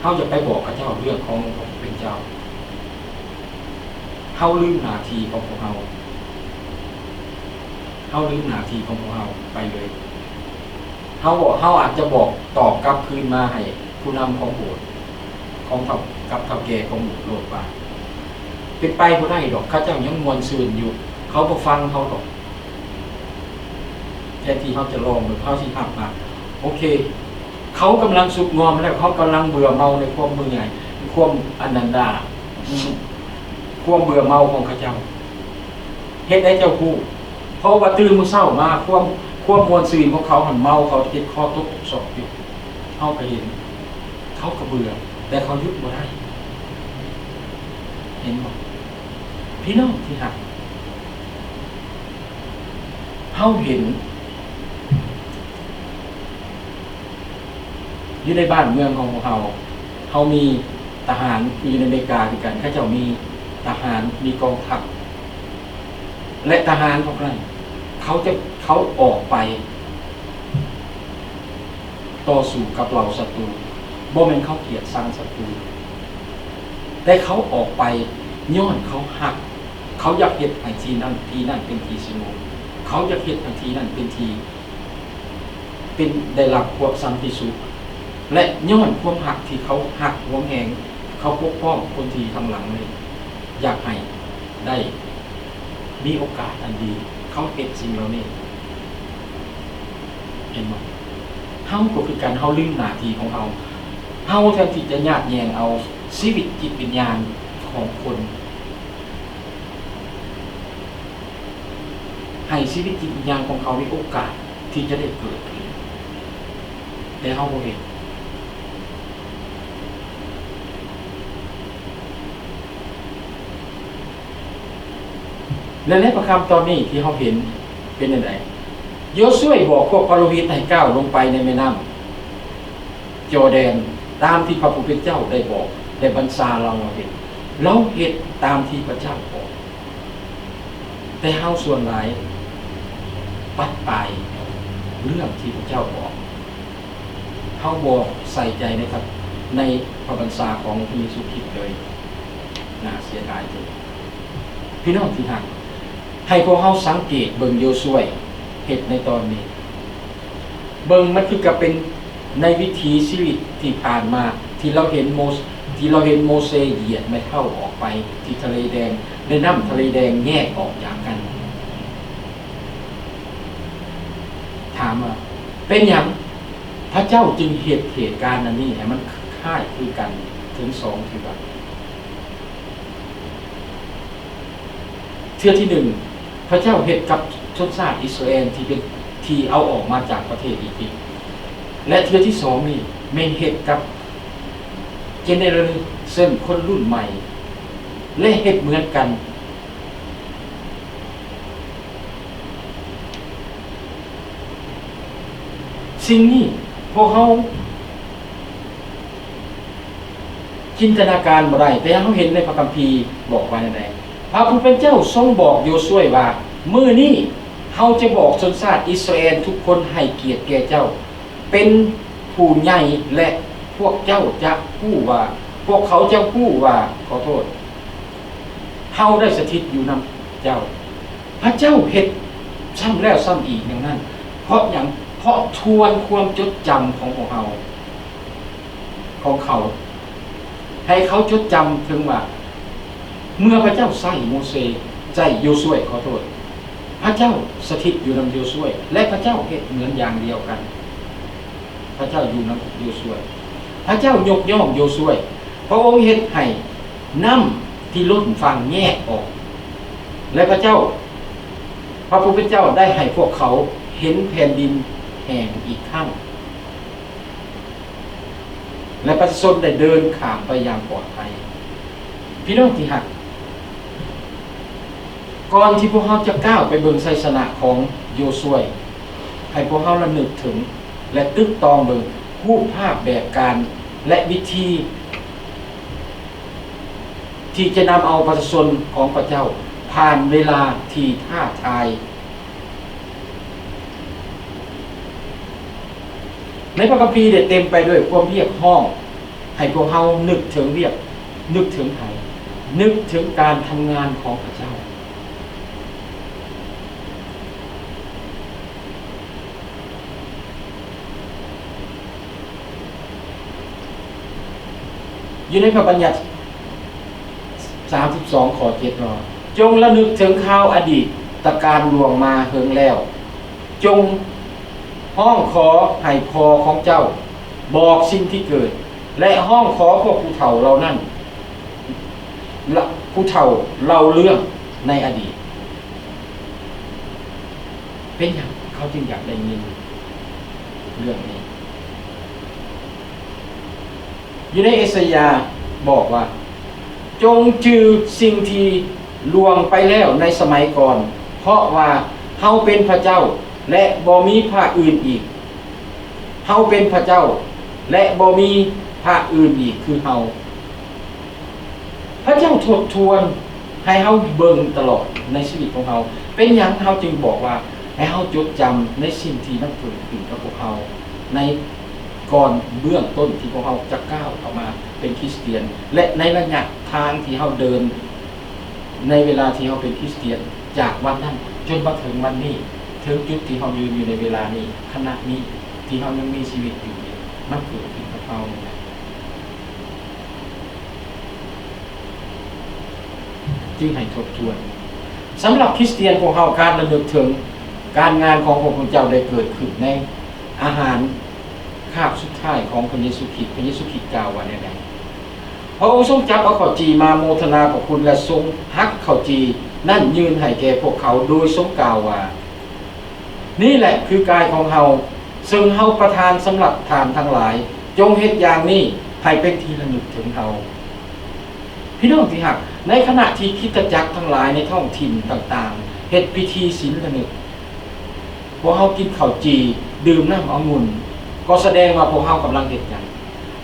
ເຮົາຢາກໄປບອກເຂົາເຈົ້າເລື່ອງຂອງພະຜູ້ເປັນເຈົ້າ. ເຮົາລືມໜ້າທີ່ຂອງພວກເຮົາ. ເຮົາລືມໜ້າທີ່ຂອງພວກເຮົາໄປເລີຍ. ເຮົາບອກ, ເຮົາອາດຈະບອກຕອບກັບຄືນມາໃຫ້ຜູ້ນຳຂອງໂບດ, ຂອງເຖົ້າ, ກັບເຖົ້າແກ່ຂອງໂບດໂລດວ່າ ເປັນໄປບໍ່ໄດ້ດອກ, ເຂົາເຈົ້າຍັງມ່ວນຊື່ນຢູ່, ເຂົາບໍ່ຟັງເຮົາດອກ. ແທນທີ່ເຮົາຈະລອງເບິ່ງ, ເຮົາຊິຮັບວ່າ ໂອເຄ, ເຂົາກຳລັງສຸກງອມແລ້ວ, ເຂົາກຳລັງເບື່ອເມົາໃນຄວາມເມື່ອຍ, ຄວາມອັນນັ້ນດາ, ຄວາມເບື່ອເມົາຂອງເຂົາເຈົ້າ. ເຮັດໃຫ້ເຈົ້າຮູ້, ເພາະວ່າຕື່ນມື້ເຊົ້າມາ, ຄວາມ, ຄວາມມ່ວນຊື່ນຂອງເຂົາຫັ້ນເມົາ, ເຂົາເຈັບຄໍຕົກຊອກຢູ່. ເຮົາກໍເຫັນ, ເຂົາກໍເບື່ອ, ແຕ່ເຂົາຢຸດບໍ່ໄດ້. ເຫັນບໍ່? ພີ່ນ້ອງທີ່ຮັກ, ເຮົາເຫັນ ຢູ່ໃນບ້ານເມືອງຂອງພວກເຮົາ, ເຮົາມີທະຫານ ຄືຢູ່ໃນອາເມລິກາຄືກັນ, ເຂົາເຈົ້າມີທະຫານ, ມີກອງທັບ ແລະ ທະຫານພວກນັ້ນ ເຂົາຈະ, ເຂົາອອກໄປຕໍ່ສູ້ກັບເຫຼົ່າສັດຕູ. ບໍ່ແມ່ນເຂົາກຽດຊັງສັດຕູ, ແຕ່ເຂົາອອກໄປຍ້ອນເຂົາຮັກ, ເຂົາຢາກເຮັດໃຫ້ທີ່ນັ້ນ, ທີ່ນັ້ນເປັນທີ່ສະຫງົບ, ເຂົາຢາກເຮັດໃຫ້ທີ່ນັ້ນເປັນທີ່ ເປັນ, ໄດ້ຮັບຄວາມສັນຕິສຸກ ແລະ ຍ້ອນຄວາມຮັກທີ່ເຂົາຮັກຫວງແຫນ, ເຂົາປົກປ້ອງຄົນທີ່ທາງຫຼັງນີ້ ຢາກໃຫ້ໄດ້ມີໂອກາດອັນດີ, ເຂົາເຮັດສິ່ງເຫຼົ່ານີ້. ເຫັນບໍ່? ເຮົາກໍຄືກັນ, ເຮົາລືມໜ້າທີ່ຂອງເຮົາ. ເຮົາແທນທີ່ຈະຍາດແຍ່ງເອົາຊີວິດຈິດວິນຍານຂອງຄົນ, ໃຫ້ຊີວິດຈິດວິນຍານຂອງເຂົາມີໂອກາດ ທີ່ຈະໄດ້ເກີດຂຶ້ນ, ແຕ່ເຮົາບໍ່ເຮັດ. ແລະ ໃນພະຄຳຕອນນີ້ທີ່ເຮົາເຫັນເປັນແນວໃດ? ໂຢຊວຍບອກພວກພະໂລຫິດໃຫ້ກ້າວລົງໄປໃນແມ່ນ້ຳ ຈໍແດນ ຕາມທີ່ພະຜູ້ເປັນເຈົ້າໄດ້ບອກ ແລະ ບັນຊາລາວເຮັດ, ລາວເຮັດຕາມທີ່ພະເຈົ້າບອກ. ແຕ່ເຮົາສ່ວນຫຼາຍປັດປາຍເລື່ອງທີ່ພະເຈົ້າບອກ, ເຮົາບໍ່ໃສ່ໃຈໃນ ໃນພະບັນຊາຂອງພະເຢຊູຄຣິດເລີຍ. ໜ້າເສຍດາຍເດີ. ພີ່ນ້ອງທີ່ຮັກ, ໃຫ້ພວກເຮົາສັງເກດເບິ່ງໂຢຊວຍເຮັດໃນຕອນນີ້. ເບິ່ງ ມັນຄືກັບເປັນໃນວິຖີຊີວິດທີ່ຜ່ານມາ ທີ່ລາວເຫັນໂມ, ທີ່ລາວເຫັນໂມເຊຢຽດໄມ້ເທົ້າອອກໄປທີ່ທະເລແດງ ແລະ ນ້ຳທະເລແດງແຍກອອກຈາກກັນ. ຖາມວ່າ ເປັນຫຍັງພະເຈົ້າຈຶ່ງເຮັດເຫດການອັນນີ້ໃຫ້ມັນຄ້າຍຄືກັນເຖິງສອງເທື່ອ? ເທື່ອທີໜຶ່ງ ພະເຈົ້າເຮັດກັບຊົນຊາດອິດສະຣາແອນທີ່ເປັນ, ທີ່ເອົາອອກມາຈາກປະເທດອີຢິບ, ແລະ ເທື່ອທີສອງນີ້ແມ່ນເຮັດກັບເຈເນເຣຊັນຄົນລຸ້ນໃໝ່ ແລະ ເຮັດເໝືອນກັນ. ສິ່ງນີ້ພວກເຮົາ ຈິນຕະນາການບໍ່ໄດ້, ແຕ່ເຮົາເຫັນໃນພະຄຳພີບອກວ່າແນວໃດ? ພະຜູ້ເປັນເຈົ້າຊົງບອກໂຢຊວຍວ່າ, ມື້ນີ້ເຮົາຈະບອກຊົນຊາດອິດສະຣາແອນທຸກຄົນໃຫ້ກຽດແກ່ເຈົ້າເປັນຜູ້ໃຫຍ່, ແລະ ພວກເຈົ້າຈະຮູ້ວ່າ, ພວກເຂົາຈະຮູ້ວ່າ, ຂໍໂທດ, ເຮົາໄດ້ສະຖິດຢູ່ນຳເຈົ້າ. ພະເຈົ້າເຮັດຊ້ຳແລ້ວຊ້ຳອີກແນວນັ້ນ. ເພາະຫຍັງ? ເພາະທວນຄວາມຈົດຈຳຂອງພວກເຮົາ, ຂອງເຂົາ, ໃຫ້ເຂົາຈົດຈຳເຖິງວ່າ ເມື່ອພະເຈົ້າໃຊ້ໂມເຊ, ໃຊ້ໂຢຊວຍ, ຂໍໂທດ, ພະເຈົ້າສະຖິດຢູ່ນຳໂຢຊວຍ ແລະ ພະເຈົ້າເຮັດເໝືອນຢ່າງດຽວກັນ. ພະເຈົ້າຢູ່ນຳໂຢຊວຍ. ພະເຈົ້າຍົກຍ້ອງໂຢຊວຍ. ພະອົງເຮັດໃຫ້ນ້ຳ ທີ່ລົ້ນຝັ່ງແຍກອອກ ແລະ ພະເຈົ້າ, ພະຜູ້ເປັນເຈົ້າໄດ້ໃຫ້ພວກເຂົາເຫັນແຜ່ນດິນແຫ້ງອີກຄັ້ງ ແລະ ປະຊາຊົນໄດ້ເດີນຂ້າມໄປຢ່າງປອດໄພ. ພີ່ນ້ອງທີ່ຮັກ, ກ່ອນທີ່ພວກເຮົາຈະກ້າວໄປເບິ່ງໄຊຊະນະຂອງໂຢຊວຍ, ໃຫ້ພວກເຮົາລະນຶກເຖິງ ແລະ ຕຶກຕອງເບິ່ງຮູບພາບແບບການ ແລະ ວິທີ ທີ່ຈະນຳເອົາປະຊາຊົນຂອງພະເຈົ້າຜ່ານເວລາທີ່ທ້າທາຍ. ໃນພະຄຳພີໄດ້ເຕັມໄປດ້ວຍຄວາມຮຽກຮ້ອງໃຫ້ພວກເຮົານຶກເຖິງວຽກ, ນຶກເຖິງໃຜ? ນຶກເຖິງການທຳງານຂອງພະເຈົ້າ. ຢູ່ໃນພະບັນຍັດສາມສິບສອງ ຂໍ້ເຈັດວ່າ, ຈົ່ງລະນຶກເຖິງຂ່າວອະດີດຕະການລ່ວງມາເຫິງແລ້ວ, ຈົ່ງຮ້ອງຂໍໃຫ້ພໍ່ຂອງເຈົ້າບອກສິ່ງທີ່ເກີດ ແລະ ຮ້ອງຂໍພວກຜູ້ເຖົ້າເຫຼົ່ານັ້ນ, ລະ ຜູ້ເຖົ້າເລົ່າເລື່ອງໃນອະດີດ. ເປັນຫຍັງເຂົາຈຶ່ງຢາກໄດ້ຍິນເລື່ອງນີ້? ຢູ່ໃນເອສາຍາບອກວ່າ, ຈົ່ງຈື່ສິ່ງທີ່ລ່ວງໄປແລ້ວໃນສະໄໝກ່ອນ, ເພາະວ່າເຮົາເປັນພະເຈົ້າ ແລະ ບໍ່ມີພະອື່ນອີກ. ເຮົາເປັນພະເຈົ້າ ແລະ ບໍ່ມີພະອື່ນອີກຄືເຮົາ. ພະເຈົ້າທົບທວນໃຫ້ເຮົາເບິ່ງຕະຫຼອດໃນຊີວິດຂອງເຮົາ. ເປັນຫຍັງເຮົາຈຶ່ງບອກວ່າໃຫ້ເຮົາຈົດຈຳໃນສິ່ງທີ່ມັນເກີດຂຶ້ນກັບພວກເຮົາ ໃນກ່ອນເບື້ອງຕົ້ນທີ່ພວກເຮົາຈະກ້າວເຂົ້າມາເປັນຄຣິສຕຽນ ແລະ ໃນໄລຍະທາງທີ່ເຮົາເດີນ ໃນເວລາທີ່ເຮົາເປັນຄຣິສຕຽນ ຈາກວັນນັ້ນຈົນມາເຖິງວັນນີ້, ເຖິງຈຸດທີ່ເຮົາຢືນຢູ່ໃນເວລານີ້, ຂະນະນີ້ທີ່ເຮົາຍັງມີຊີວິດຢູ່ນີ້, ມັນເກີດຂຶ້ນກັບເຮົານັ້ນແຫຼະ. ຈຶ່ງໃຫ້ທົບທວນ. ສຳລັບຄຣິສຕຽນພວກເຮົາ, ການລະນຶກເຖິງການງານຂອງພະພຸດທະເຈົ້າໄດ້ເກີດຂຶ້ນໃນອາຫານຄາບສຸດທ້າຍຂອງພະເຢຊູຄຣິດ. ພະເຢຊູຄຣິດກ່າວວ່າແນວໃດ? ພະອົງຊົງຈັບເອົາເຂົ້າຈີ່ມາໂມທະນາພະຄຸນ ແລະ ຊົງຫັກເຂົ້າຈີ່ນັ້ນຍື່ນໃຫ້ແກ່ພວກເຂົາ ໂດຍຊົງກ່າວວ່າ, ນີ້ແຫຼະຄືກາຍຂອງເຮົາ, ເຊິ່ງເຮົາປະທານສຳລັບທ່ານທັງຫຼາຍ, ຈົ່ງເຮັດຢ່າງນີ້ໃຫ້ເປັນທີ່ລະນຶກເຖິງເຮົາ. ພີ່ນ້ອງທີ່ຮັກ, ໃນຂະນະທີ່ຄຣິສຕະຈັກທັງຫຼາຍໃນທ້ອງຖິ່ນຕ່າງໆເຮັດພິທີສິນລະນຶກ, ພວກເຮົາກິນເຂົ້າຈີ່, ດື່ມນ້ຳອະງຸ່ນ, ກໍສະແດງວ່າພວກເຮົາກຳລັງເຮັດຫຍັງ?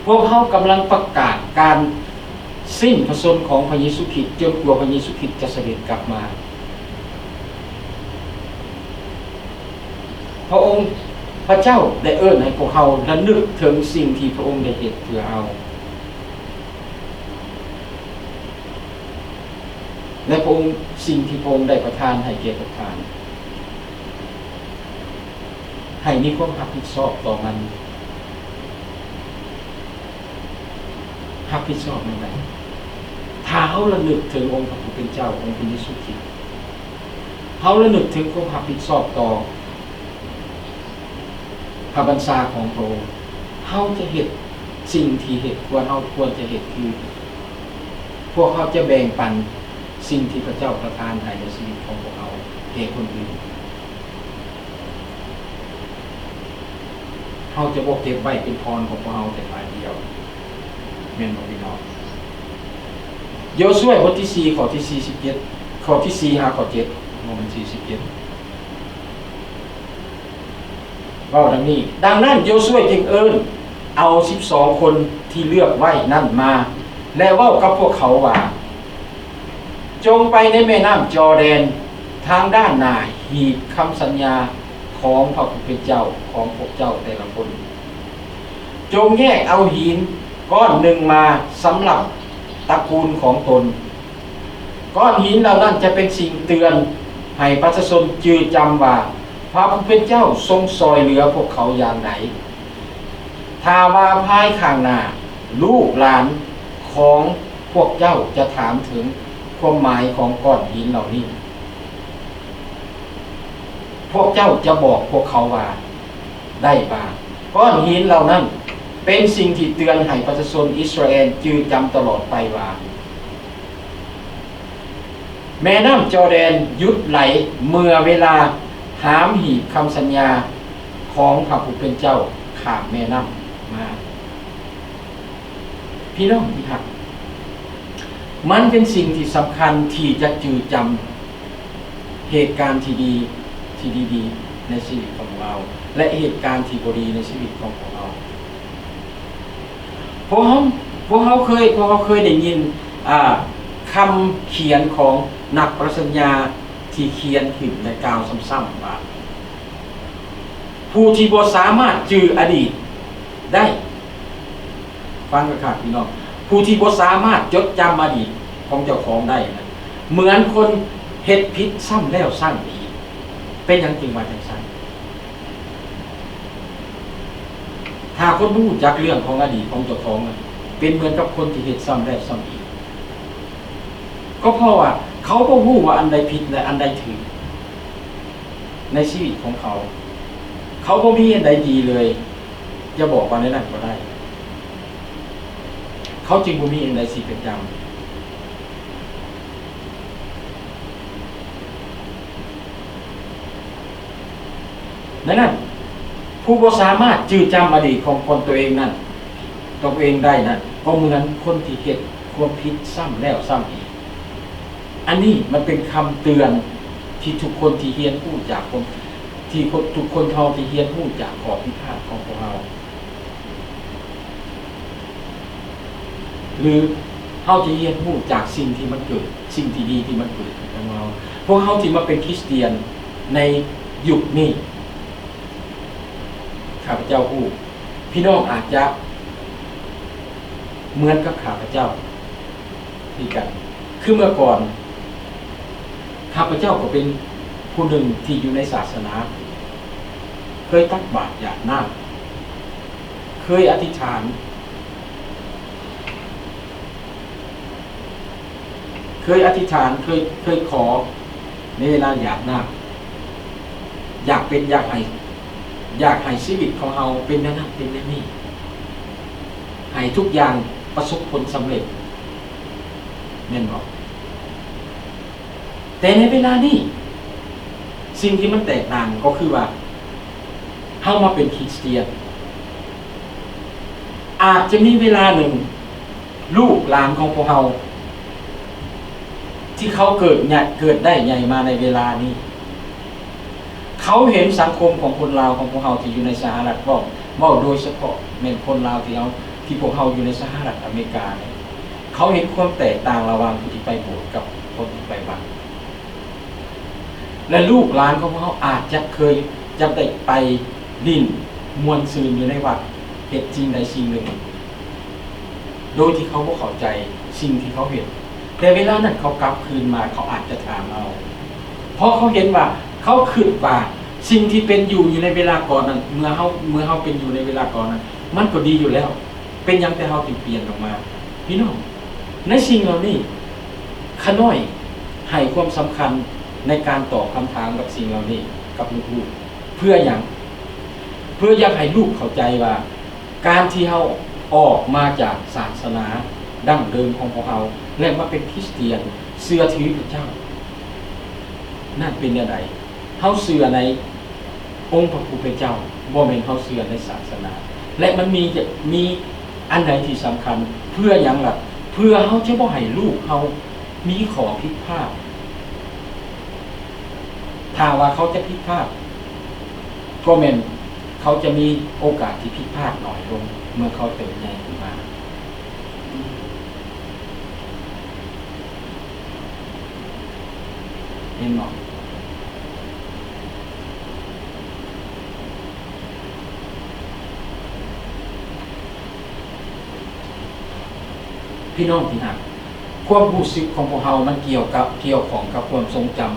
ພວກເຮົາກຳລັງປະກາດການສິ້ນພະຊົນຂອງພະເຢຊູຄຣິດ ຈົນກວ່າພະເຢຊູຄຣິດຈະສະເດັດກັບມາ. ພະອົງພະເຈົ້າໄດ້ເອີ້ນໃຫ້ພວກເຮົາລະນຶກເຖິງສິ່ງທີ່ພະອົງໄດ້ເຮັດເພື່ອເຮົາ ແລະ ພະອົງ, ສິ່ງທີ່ພະອົງໄດ້ປະທານໃຫ້ແກ່ພວກທ່ານ. ໃຫ້ມີຄວາມຮັບຜິດຊອບຕໍ່ມັນ. ຮັບຜິດຊອບແນວໃດ? ຖ້າເຮົາລະນຶກເຖິງອົງພະຜູ້ເປັນເຈົ້າ, ອົງພະເຢຊູຄຣິດ, ເຮົາລະນຶກເຖິງຄວາມຮັບຜິດຊອບຕໍ່ພະບັນຊາຂອງພະອົງ, ເຮົາຈະເຮັດສິ່ງທີ່ເຮັດ, ຄວນ, ເຮົາຄວນຈະເຮັດຄື ພວກເຮົາຈະແບ່ງປັນສິ່ງທີ່ພະເຈົ້າປະທານໃຫ້ໃນຊີວິດຂອງພວກເຮົາແກ່ຄົນອື່ນ. ເຮົາຈະບໍ່ເກັບໄວ້ເປັນພອນຂອງພວກເຮົາແຕ່ຝ່າຍດຽວ. ແມ່ນບໍ່ພີ່ນ້ອງ? ໂຢຊວຍ ບົດທີສີ່ ຂໍ້ທີສີ່ສິບເຈັດ, ຂໍ້ທີສີ່ຫາຂໍ້ເຈັດ, ບໍ່ແມ່ນສີ່ສິບເຈັດ. ເວົ້າດັ່ງນີ້, ດັ່ງນັ້ນ ໂຢຊວຍຈຶ່ງເອີ້ນເອົາສິບສອງຄົນທີ່ເລືອກໄວ້ນັ້ນມາ ແລະ ເວົ້າກັບພວກເຂົາວ່າ, ຈົ່ງໄປໃນແມ່ນ້ຳຈໍແດນ ທາງດ້ານໜ້າຫີບຄຳສັນຍາຂອງພະຜູ້ເປັນເຈົ້າຂອງພວກເຈົ້າແຕ່ລະຄົນ. ຈົ່ງແຍກເອົາຫີນກ້ອນໜຶ່ງມາສຳລັບຕະກູນຂອງຕົນ. ກ້ອນຫີນເຫຼົ່ານັ້ນຈະເປັນສິ່ງເຕືອນໃຫ້ປະຊາຊົນຈື່ຈຳວ່າ ພະຜູ້ເປັນເຈົ້າຊົງຊ່ອຍເຫຼືອພວກເຂົາຢ່າງໃດ. ຖ້າວ່າພາຍຂ້າງໜ້າລູກຫຼານຂອງພວກເຈົ້າຈະຖາມເຖິງຄວາມໝາຍຂອງກ້ອນຫີນເຫຼົ່ານີ້, ພວກເຈົ້າຈະບອກພວກເຂົາວ່າ ໄດ້ວ່າ ກ້ອນຫີນເຫຼົ່ານັ້ນເປັນສິ່ງທີ່ເຕືອນໃຫ້ປະຊາຊົນອິດສະຣາແອນຈື່ຈຳຕະຫຼອດໄປວ່າ ແມ່ນ້ຳຈໍແດນຢຸດໄຫຼເມື່ອເວລາຫາມຫີບຄຳສັນຍາຂອງພະຜູ້ເປັນເຈົ້າຂ້າມແມ່ນ້ຳມາ. ພີ່ນ້ອງທີ່ຮັກ, ມັນເປັນສິ່ງທີ່ສຳຄັນທີ່ຈະຈື່ຈຳເຫດການທີ່ດີ, ທີ່ດີໆ ໃນຊີວິດຂອງເຮົາ ແລະ ເຫດການທີ່ບໍ່ດີໃນຊີວິດຂອງພວກເຮົາ. ພວກເຮົາ, ພວກເຮົາເຄີຍ, ພວກເຮົາເຄີຍໄດ້ຍິນ, ອ່າ, ຄຳຂຽນຂອງນັກປະລັດຊະຍາທີ່ຂຽນຂຶ້ນ ແລະ ກ່າວຊ້ຳໆວ່າ, ຜູ້ທີ່ບໍ່ສາມາດຈື່ອະດີດໄດ້, ຟັງຄັກໆ ພີ່ນ້ອງ, ຜູ້ທີ່ບໍ່ສາມາດຈົດຈຳອະດີດຂອງເຈົ້າຂອງໄດ້ນັ້ນ ເໝືອນຄົນເຮັດຜິດຊ້ຳແລ້ວຊ້ຳອີກ. ເປັນຫຍັງຈຶ່ງວ່າຈັ່ງຊັ້ນ? ຖ້າຄົນບໍ່ຮູ້ຈັກເລື່ອງຂອງອະດີດຂອງເຈົ້າຂອງນັ້ນ ເປັນເໝືອນກັບຄົນທີ່ເຮັດຊ້ຳແລ້ວຊ້ຳອີກ, ກໍເພາະວ່າເຂົາບໍ່ຮູ້ວ່າອັນໃດຜິດ ແລະ ອັນໃດຖືກໃນຊີວິດຂອງເຂົາ. ເຂົາບໍ່ມີອັນໃດດີເລີຍ, ຈະບອກວ່າແນວນັ້ນກໍໄດ້. ເຂົາຈຶ່ງບໍ່ມີອັນໃດຊິຈະຈຳ. ດັ່ງນັ້ນ, ຜູ້ບໍ່ສາມາດຈື່ຈຳອະດີດຂອງຕົນເອງນັ້ນ, ຕົນເອງໄດ້ນັ້ນ, ກໍເໝືອນຄົນທີ່ເຮັດຄວາມຜິດຊ້ຳແລ້ວຊ້ຳອີກ. ອັນນີ້ມັນເປັນຄຳເຕືອນທີ່ທຸກຄົນທີ່ຮຽນຮູ້ຈາກຄົນ, ທີ່ຄົນ, ທຸກຄົນເຮົາທີ່ຮຽນຮູ້ຈາກຂໍ້ຜິດພາດຂອງພວກເຮົາ. ຫຼື ເຮົາຈະຮຽນຮູ້ຈາກສິ່ງທີ່ມັນເກີດ, ສິ່ງທີ່ດີທີ່ມັນເກີດຂຶ້ນກັບເຮົາ. ພວກເຮົາທີ່ມາເປັນຄຣິສຕຽນໃນຍຸກນີ້, ຂ້າພະເຈົ້າຮູ້, ພີ່ນ້ອງອາດຈະເໝືອນກັບຂ້າພະເຈົ້າຄືກັນ. ຄືເມື່ອກ່ອນ, ຂ້າພະເຈົ້າກໍເປັນຜູ້ໜຶ່ງທີ່ຢູ່ໃນສາສະໜາ, ເຄີຍຕັກບາດຢາດນ້ຳ, ເຄີຍອະທິຖານ, ເຄີຍອະທິຖານ, ເຄີຍ, ເຄີຍຂໍໃນເວລາຢາດນ້ຳ, ຢາກເປັນ, ຢາກໃຫ້, ຢາກໃຫ້ຊີວິດຂອງເຮົາເປັນແນວນັ້ນເປັນແນວນີ້, ໃຫ້ທຸກຢ່າງປະສົບຜົນສຳເລັດ, ແມ່ນບໍ່? ແຕ່ໃນເວລານີ້, ສິ່ງທີ່ມັນແຕກຕ່າງກໍຄືວ່າ ເຮົາມາເປັນຄຣິສຕຽນ, ອາດຈະມີເວລາໜຶ່ງ, ລູກຫຼານຂອງພວກເຮົາ ທີ່ເຂົາເກີດໃຫຍ່, ເກີດໄດ້ໃຫຍ່ມາໃນເວລານີ້, ເຂົາເຫັນສັງຄົມຂອງຄົນລາວຂອງພວກເຮົາທີ່ຢູ່ໃນສະຫະລັດ, ເວົ້າ, ເວົ້າໂດຍສະເພາະແມ່ນຄົນລາວທີ່ເຮົາ, ທີ່ພວກເຮົາຢູ່ໃນສະຫະລັດອາເມລິການີ້, ເຂົາເຫັນຄວາມແຕກຕ່າງລະຫວ່າງຜູ້ທີ່ໄປໂບດກັບຄົນທີ່ໄປວັດ. ແລະ ລູກຫຼານຂອງພວກເຮົາອາດຈະເຄີຍຈະໄດ້ໄປຫຼິ້ນມ່ວນຊື່ນຢູ່ໃນວັດ, ເຮັດສິ່ງໃດສິ່ງໜຶ່ງ ໂດຍທີ່ເຂົາບໍ່ເຂົ້າໃຈສິ່ງທີ່ເຂົາເຮັດ, ແຕ່ເວລານັ້ນເຂົາກັບຄືນມາ, ເຂົາອາດຈະຖາມເຮົາ, ເພາະເຂົາເຫັນວ່າ, ເຂົາຄິດວ່າສິ່ງທີ່ເປັນຢູ່, ຢູ່ໃນເວລາກ່ອນນັ້ນ, ເມື່ອເຮົາ, ເມື່ອເຮົາເປັນຢູ່ໃນເວລາກ່ອນນັ້ນ, ມັນກໍດີຢູ່ແລ້ວ, ເປັນຫຍັງແຕ່ເຮົາຈຶ່ງປ່ຽນອອກມາ? ພີ່ນ້ອງ, ໃນສິ່ງເຫຼົ່ານີ້, ຂ້ານ້ອຍໃຫ້ຄວາມສຳຄັນໃນການຕອບຄຳຖາມກັບສິ່ງເຫຼົ່ານີ້ກັບລູກໆ. ເພື່ອຫຍັງ? ເພື່ອຢາກໃຫ້ລູກເຂົ້າໃຈວ່າ ການທີ່ເຮົາອອກມາຈາກສາສະໜາດັ້ງເດີມຂອງພວກເຮົາ ແລະ ມາເປັນຄຣິສຕຽນ, ເຊື່ອຖືພະເຈົ້າ, ນັ້ນເປັນແນວໃດ? ເຮົາເຊື່ອໃນອົງພະຜູ້ເປັນເຈົ້າ, ບໍ່ແມ່ນເຮົາເຊື່ອໃນສາສະໜາ. ແລະ ມັນມີ, ມີອັນໃດທີ່ສຳຄັນ? ເພື່ອຫຍັງລະ? ເພື່ອເຮົາຈະບໍ່ໃຫ້ລູກເຮົາມີຂໍ້ຜິດພາດ. ຖ້າວ່າເຂົາຈະຜິດພາດ, ກໍແມ່ນເຂົາຈະມີໂອກາດທີ່ຜິດພາດໜ້ອຍລົງເມື່ອເຂົາເຕີບໃຫຍ່ຂຶ້ນມາ. ເຫັນບໍ່? ພີ່ນ້ອງທີ່ຮັກ, ຄວາມຮູ້ສຶກຂອງພວກເຮົາມັນກ່ຽວກັບ, ກ່ຽວຂ້ອງກັບຄວາມຊົງຈຳ.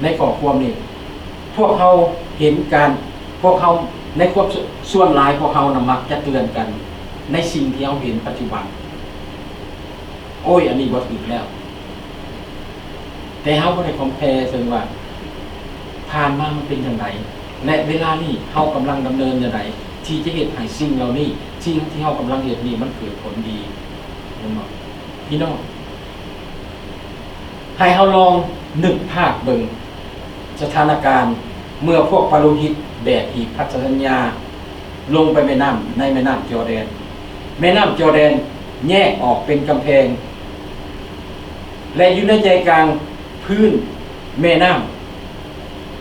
ໃນຂໍ້ຄວາມນີ້, ພວກເຮົາເຫັນການ, ພວກເຮົາ, ໃນຄວາມ, ສ່ວນຫຼາຍພວກເຮົານະມັກຈະເຕືອນກັນໃນສິ່ງທີ່ເຮົາເຫັນປັດຈຸບັນ. ໂອ້ຍ, ອັນນີ້ບໍ່ຖືກແລ້ວ. ແຕ່ເຮົາບໍ່ໄດ້ຄອມແພເຊິ່ງວ່າຜ່ານມາມັນເປັນຈັ່ງໃດ ແລະ ເວລານີ້ເຮົາກຳລັງດຳເນີນແນວໃດ ທີ່ຈະເຮັດໃຫ້ສິ່ງເຫຼົ່ານີ້, ສິ່ງທີ່ເຮົາກຳລັງເຮັດນີ້ ມັນເກີດຜົນດີ, ແມ່ນບໍ່? ພີ່ນ້ອງ, ໃ ໃຫ້ເຮົາລອງນຶກພາບເບິ່ງສະຖານະການ ເມື່ອພວກປະໂລຫິດແບກຫີບພັນທະສັນຍາລົງໄປແມ່ນ້ຳ ໃນແມ່ນ້ຳຈໍແດນ. ແມ່ນ້ຳຈໍແດນແຍກອອກເປັນກຳແພງ ແລະ ຢູ່ໃນໃຈກາງພື້ນແມ່ນ້ຳ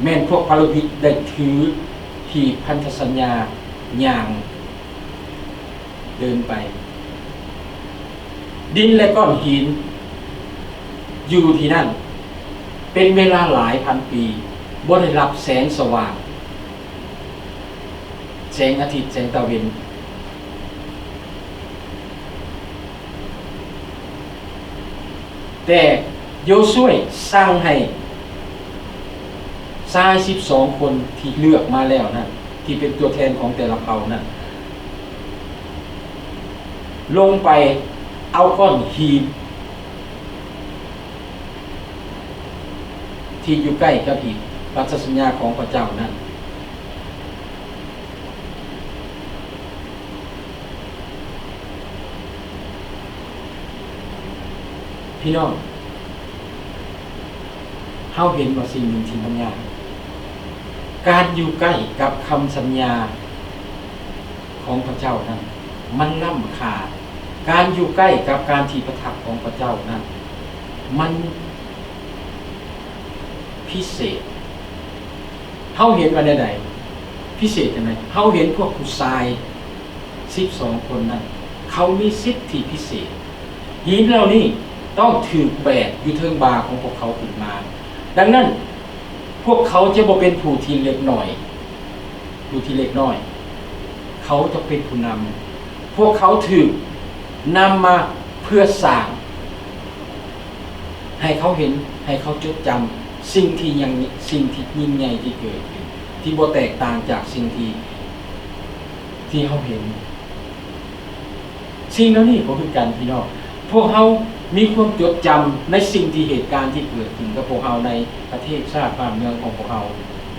ແມ່ນພວກປະໂລຫິດໄດ້ຖືຫີບພັນທະສັນຍາຍ່າງເດີນໄປ. ດິນ ແລະ ກ້ອນຫີນຢູ່ທີ່ນັ້ນເປັນເວລາຫຼາຍພັນປີ ບໍ່ໄດ້ຮັບແສງສະຫວ່າງ ແສງອາທິດ ແສງຕາເວັນ. ແຕ່ໂຢຊວຍສັ່ງໃຫ້ຊາຍສິບສອງຄົນທີ່ເລືອກມາແລ້ວນັ້ນ ທີ່ເປັນຕົວແທນຂອງແຕ່ລະເຜົ່ານັ້ນ ລົງໄປເອົາກ້ອນຫີນທີ່ຢູ່ໃກ້ກັບຫີບພັນທະສັນຍາຂອງພະເຈົ້ານັ້ນ. ພີ່ນ້ອງ, ເຮົາເຫັນວ່າສິ່ງໜຶ່ງທີ່ມັນຍາກ, ການຢູ່ໃກ້ກັບຄຳສັນຍາຂອງພະເຈົ້ານັ້ນ ມັນລ້ຳຄ່າ. ການຢູ່ໃກ້ກັບການທີ່ປະທັບຂອງພະເຈົ້ານັ້ນ ມັນພິເສດ. ເຮົາເຫັນວ່າແນວໃດ? ພິເສດຈັ່ງໃດ? ເຮົາເຫັນພວກຜູ້ຊາຍສິບສອງຄົນນັ້ນ ເຂົາມີສິດທິພິເສດ. ຫີນເຫຼົ່ານີ້ຕ້ອງຖືກແບກຢູ່ເທິງບ່າຂອງພວກເຂົາຂຶ້ນມາ. ດັ່ງນັ້ນ, ພວກເຂົາຈະບໍ່ເປັນຜູ້ທີ່ເລັກນ້ອຍ, ຜູ້ທີ່ເລັກນ້ອຍ. ເຂົາຈະເປັນຜູ້ນຳ. ພວກເຂົາຖືກນຳມາເພື່ອສ້າງ ໃຫ້ເຂົາເຫັນ, ໃຫ້ເຂົາຈົດຈຳສິ່ງທີ່ຍັງ, ສິ່ງທີ່ຍິ່ງໃຫຍ່ທີ່ເກີດຂຶ້ນ, ທີ່ບໍ່ແຕກຕ່າງຈາກສິ່ງທີ່, ທີ່ເຮົາເຫັນ. ສິ່ງເຫຼົ່ານີ້ກໍຄືກັນ, ພີ່ນ້ອງ. ພວກເຮົາມີຄວາມຈົດຈຳໃນສິ່ງທີ່, ເຫດການທີ່ເກີດຂຶ້ນກັບພວກເຮົາໃນປະເທດຊາດບ້ານເມືອງຂອງພວກເຮົາ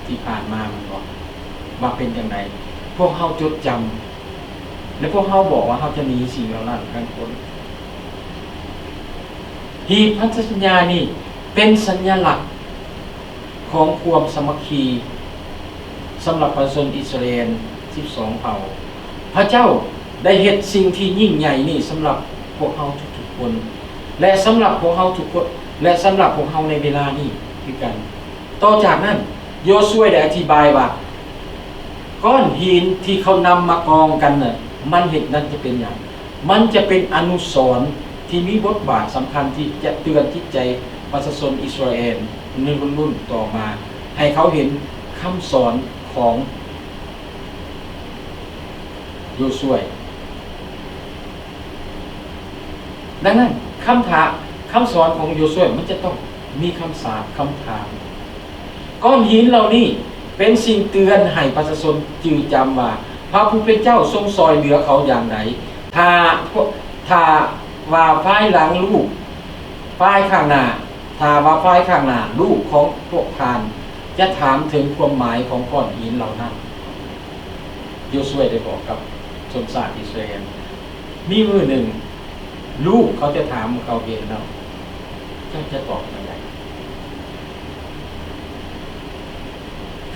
ທີ່ຜ່ານມາ, ແມ່ນບໍ່? ວ່າເປັນຈັ່ງໃດ? ພວກເຮົາຈົດຈຳ ແລະ ພວກເຮົາບອກວ່າເຮົາຈະໜີສິ່ງເຫຼົ່ານັ້ນທັງຄົນ. ຫີບພັນທະສັນຍານີ້ເປັນສັນຍະລັກຂອງຄວາມສາມັກຄີສຳລັບປະຊາຊົນອິດສະຣາເອນສິບສອງເຜົ່າ. ພະເຈົ້າໄດ້ເຮັດສິ່ງທີ່ຍິ່ງໃຫຍ່ນີ້ສຳລັບພວກເຮົາທຸກໆຄົນ ແລະ ສຳລັບພວກເຮົາທຸກຄົນ ແລະ ສຳລັບພວກເຮົາໃນເວລານີ້ຄືກັນ. ຕໍ່ຈາກນັ້ນ, ໂຢຊວຍໄດ້ອະທິບາຍວ່າ ກ້ອນຫີນທີ່ເຂົານຳມາກອງກັນນະ, ມັນເຮັດນັ້ນຈະເປັນຫຍັງ? ມັນຈະເປັນອະນຸສອນທີ່ມີບົດບາດສຳຄັນທີ່ຈະເຕືອນຈິດໃຈປະຊາຊົນອິດສະຣາເອນໃນລຸ້ນໆຕໍ່ມາ ໃຫ້ເຂົາເຫັນຄຳສອນຂອງໂຢຊວຍ. ດັ່ງນັ້ນ, ຄຳຖາ, ຄຳສອນຂອງໂຢຊວຍມັນຈະຕ້ອງມີຄຳສາບ, ຄຳຖາມ. ກ້ອນຫີນເຫຼົ່ານີ້ເປັນສິ່ງເຕືອນໃຫ້ປະຊາຊົນຈື່ຈຳວ່າ ພະຜູ້ເປັນເຈົ້າຊົງຊ່ອຍເຫຼືອເຂົາຢ່າງໃດ. ຖ້າ, ຖ້າວ່າພາຍຫຼັງລູກ, ພາຍຂ້າງໜ້າ, ຖ້າວ່າພາຍຂ້າງໜ້າລູກຂອງພວກທ່ານຈະຖາມເຖິງຄວາມໝາຍຂອງກ້ອນຫີນເຫຼົ່ານັ້ນ. ໂຢຊວຍໄດ້ບອກກັບຊົນຊາດອິດສະຣາເອນ. ມີມື້ໜຶ່ງ ລູກເຂົາຈະຖາມເຂົາເອງເນາະ, ເຈົ້າຈະຕອບຈັ່ງໃດ?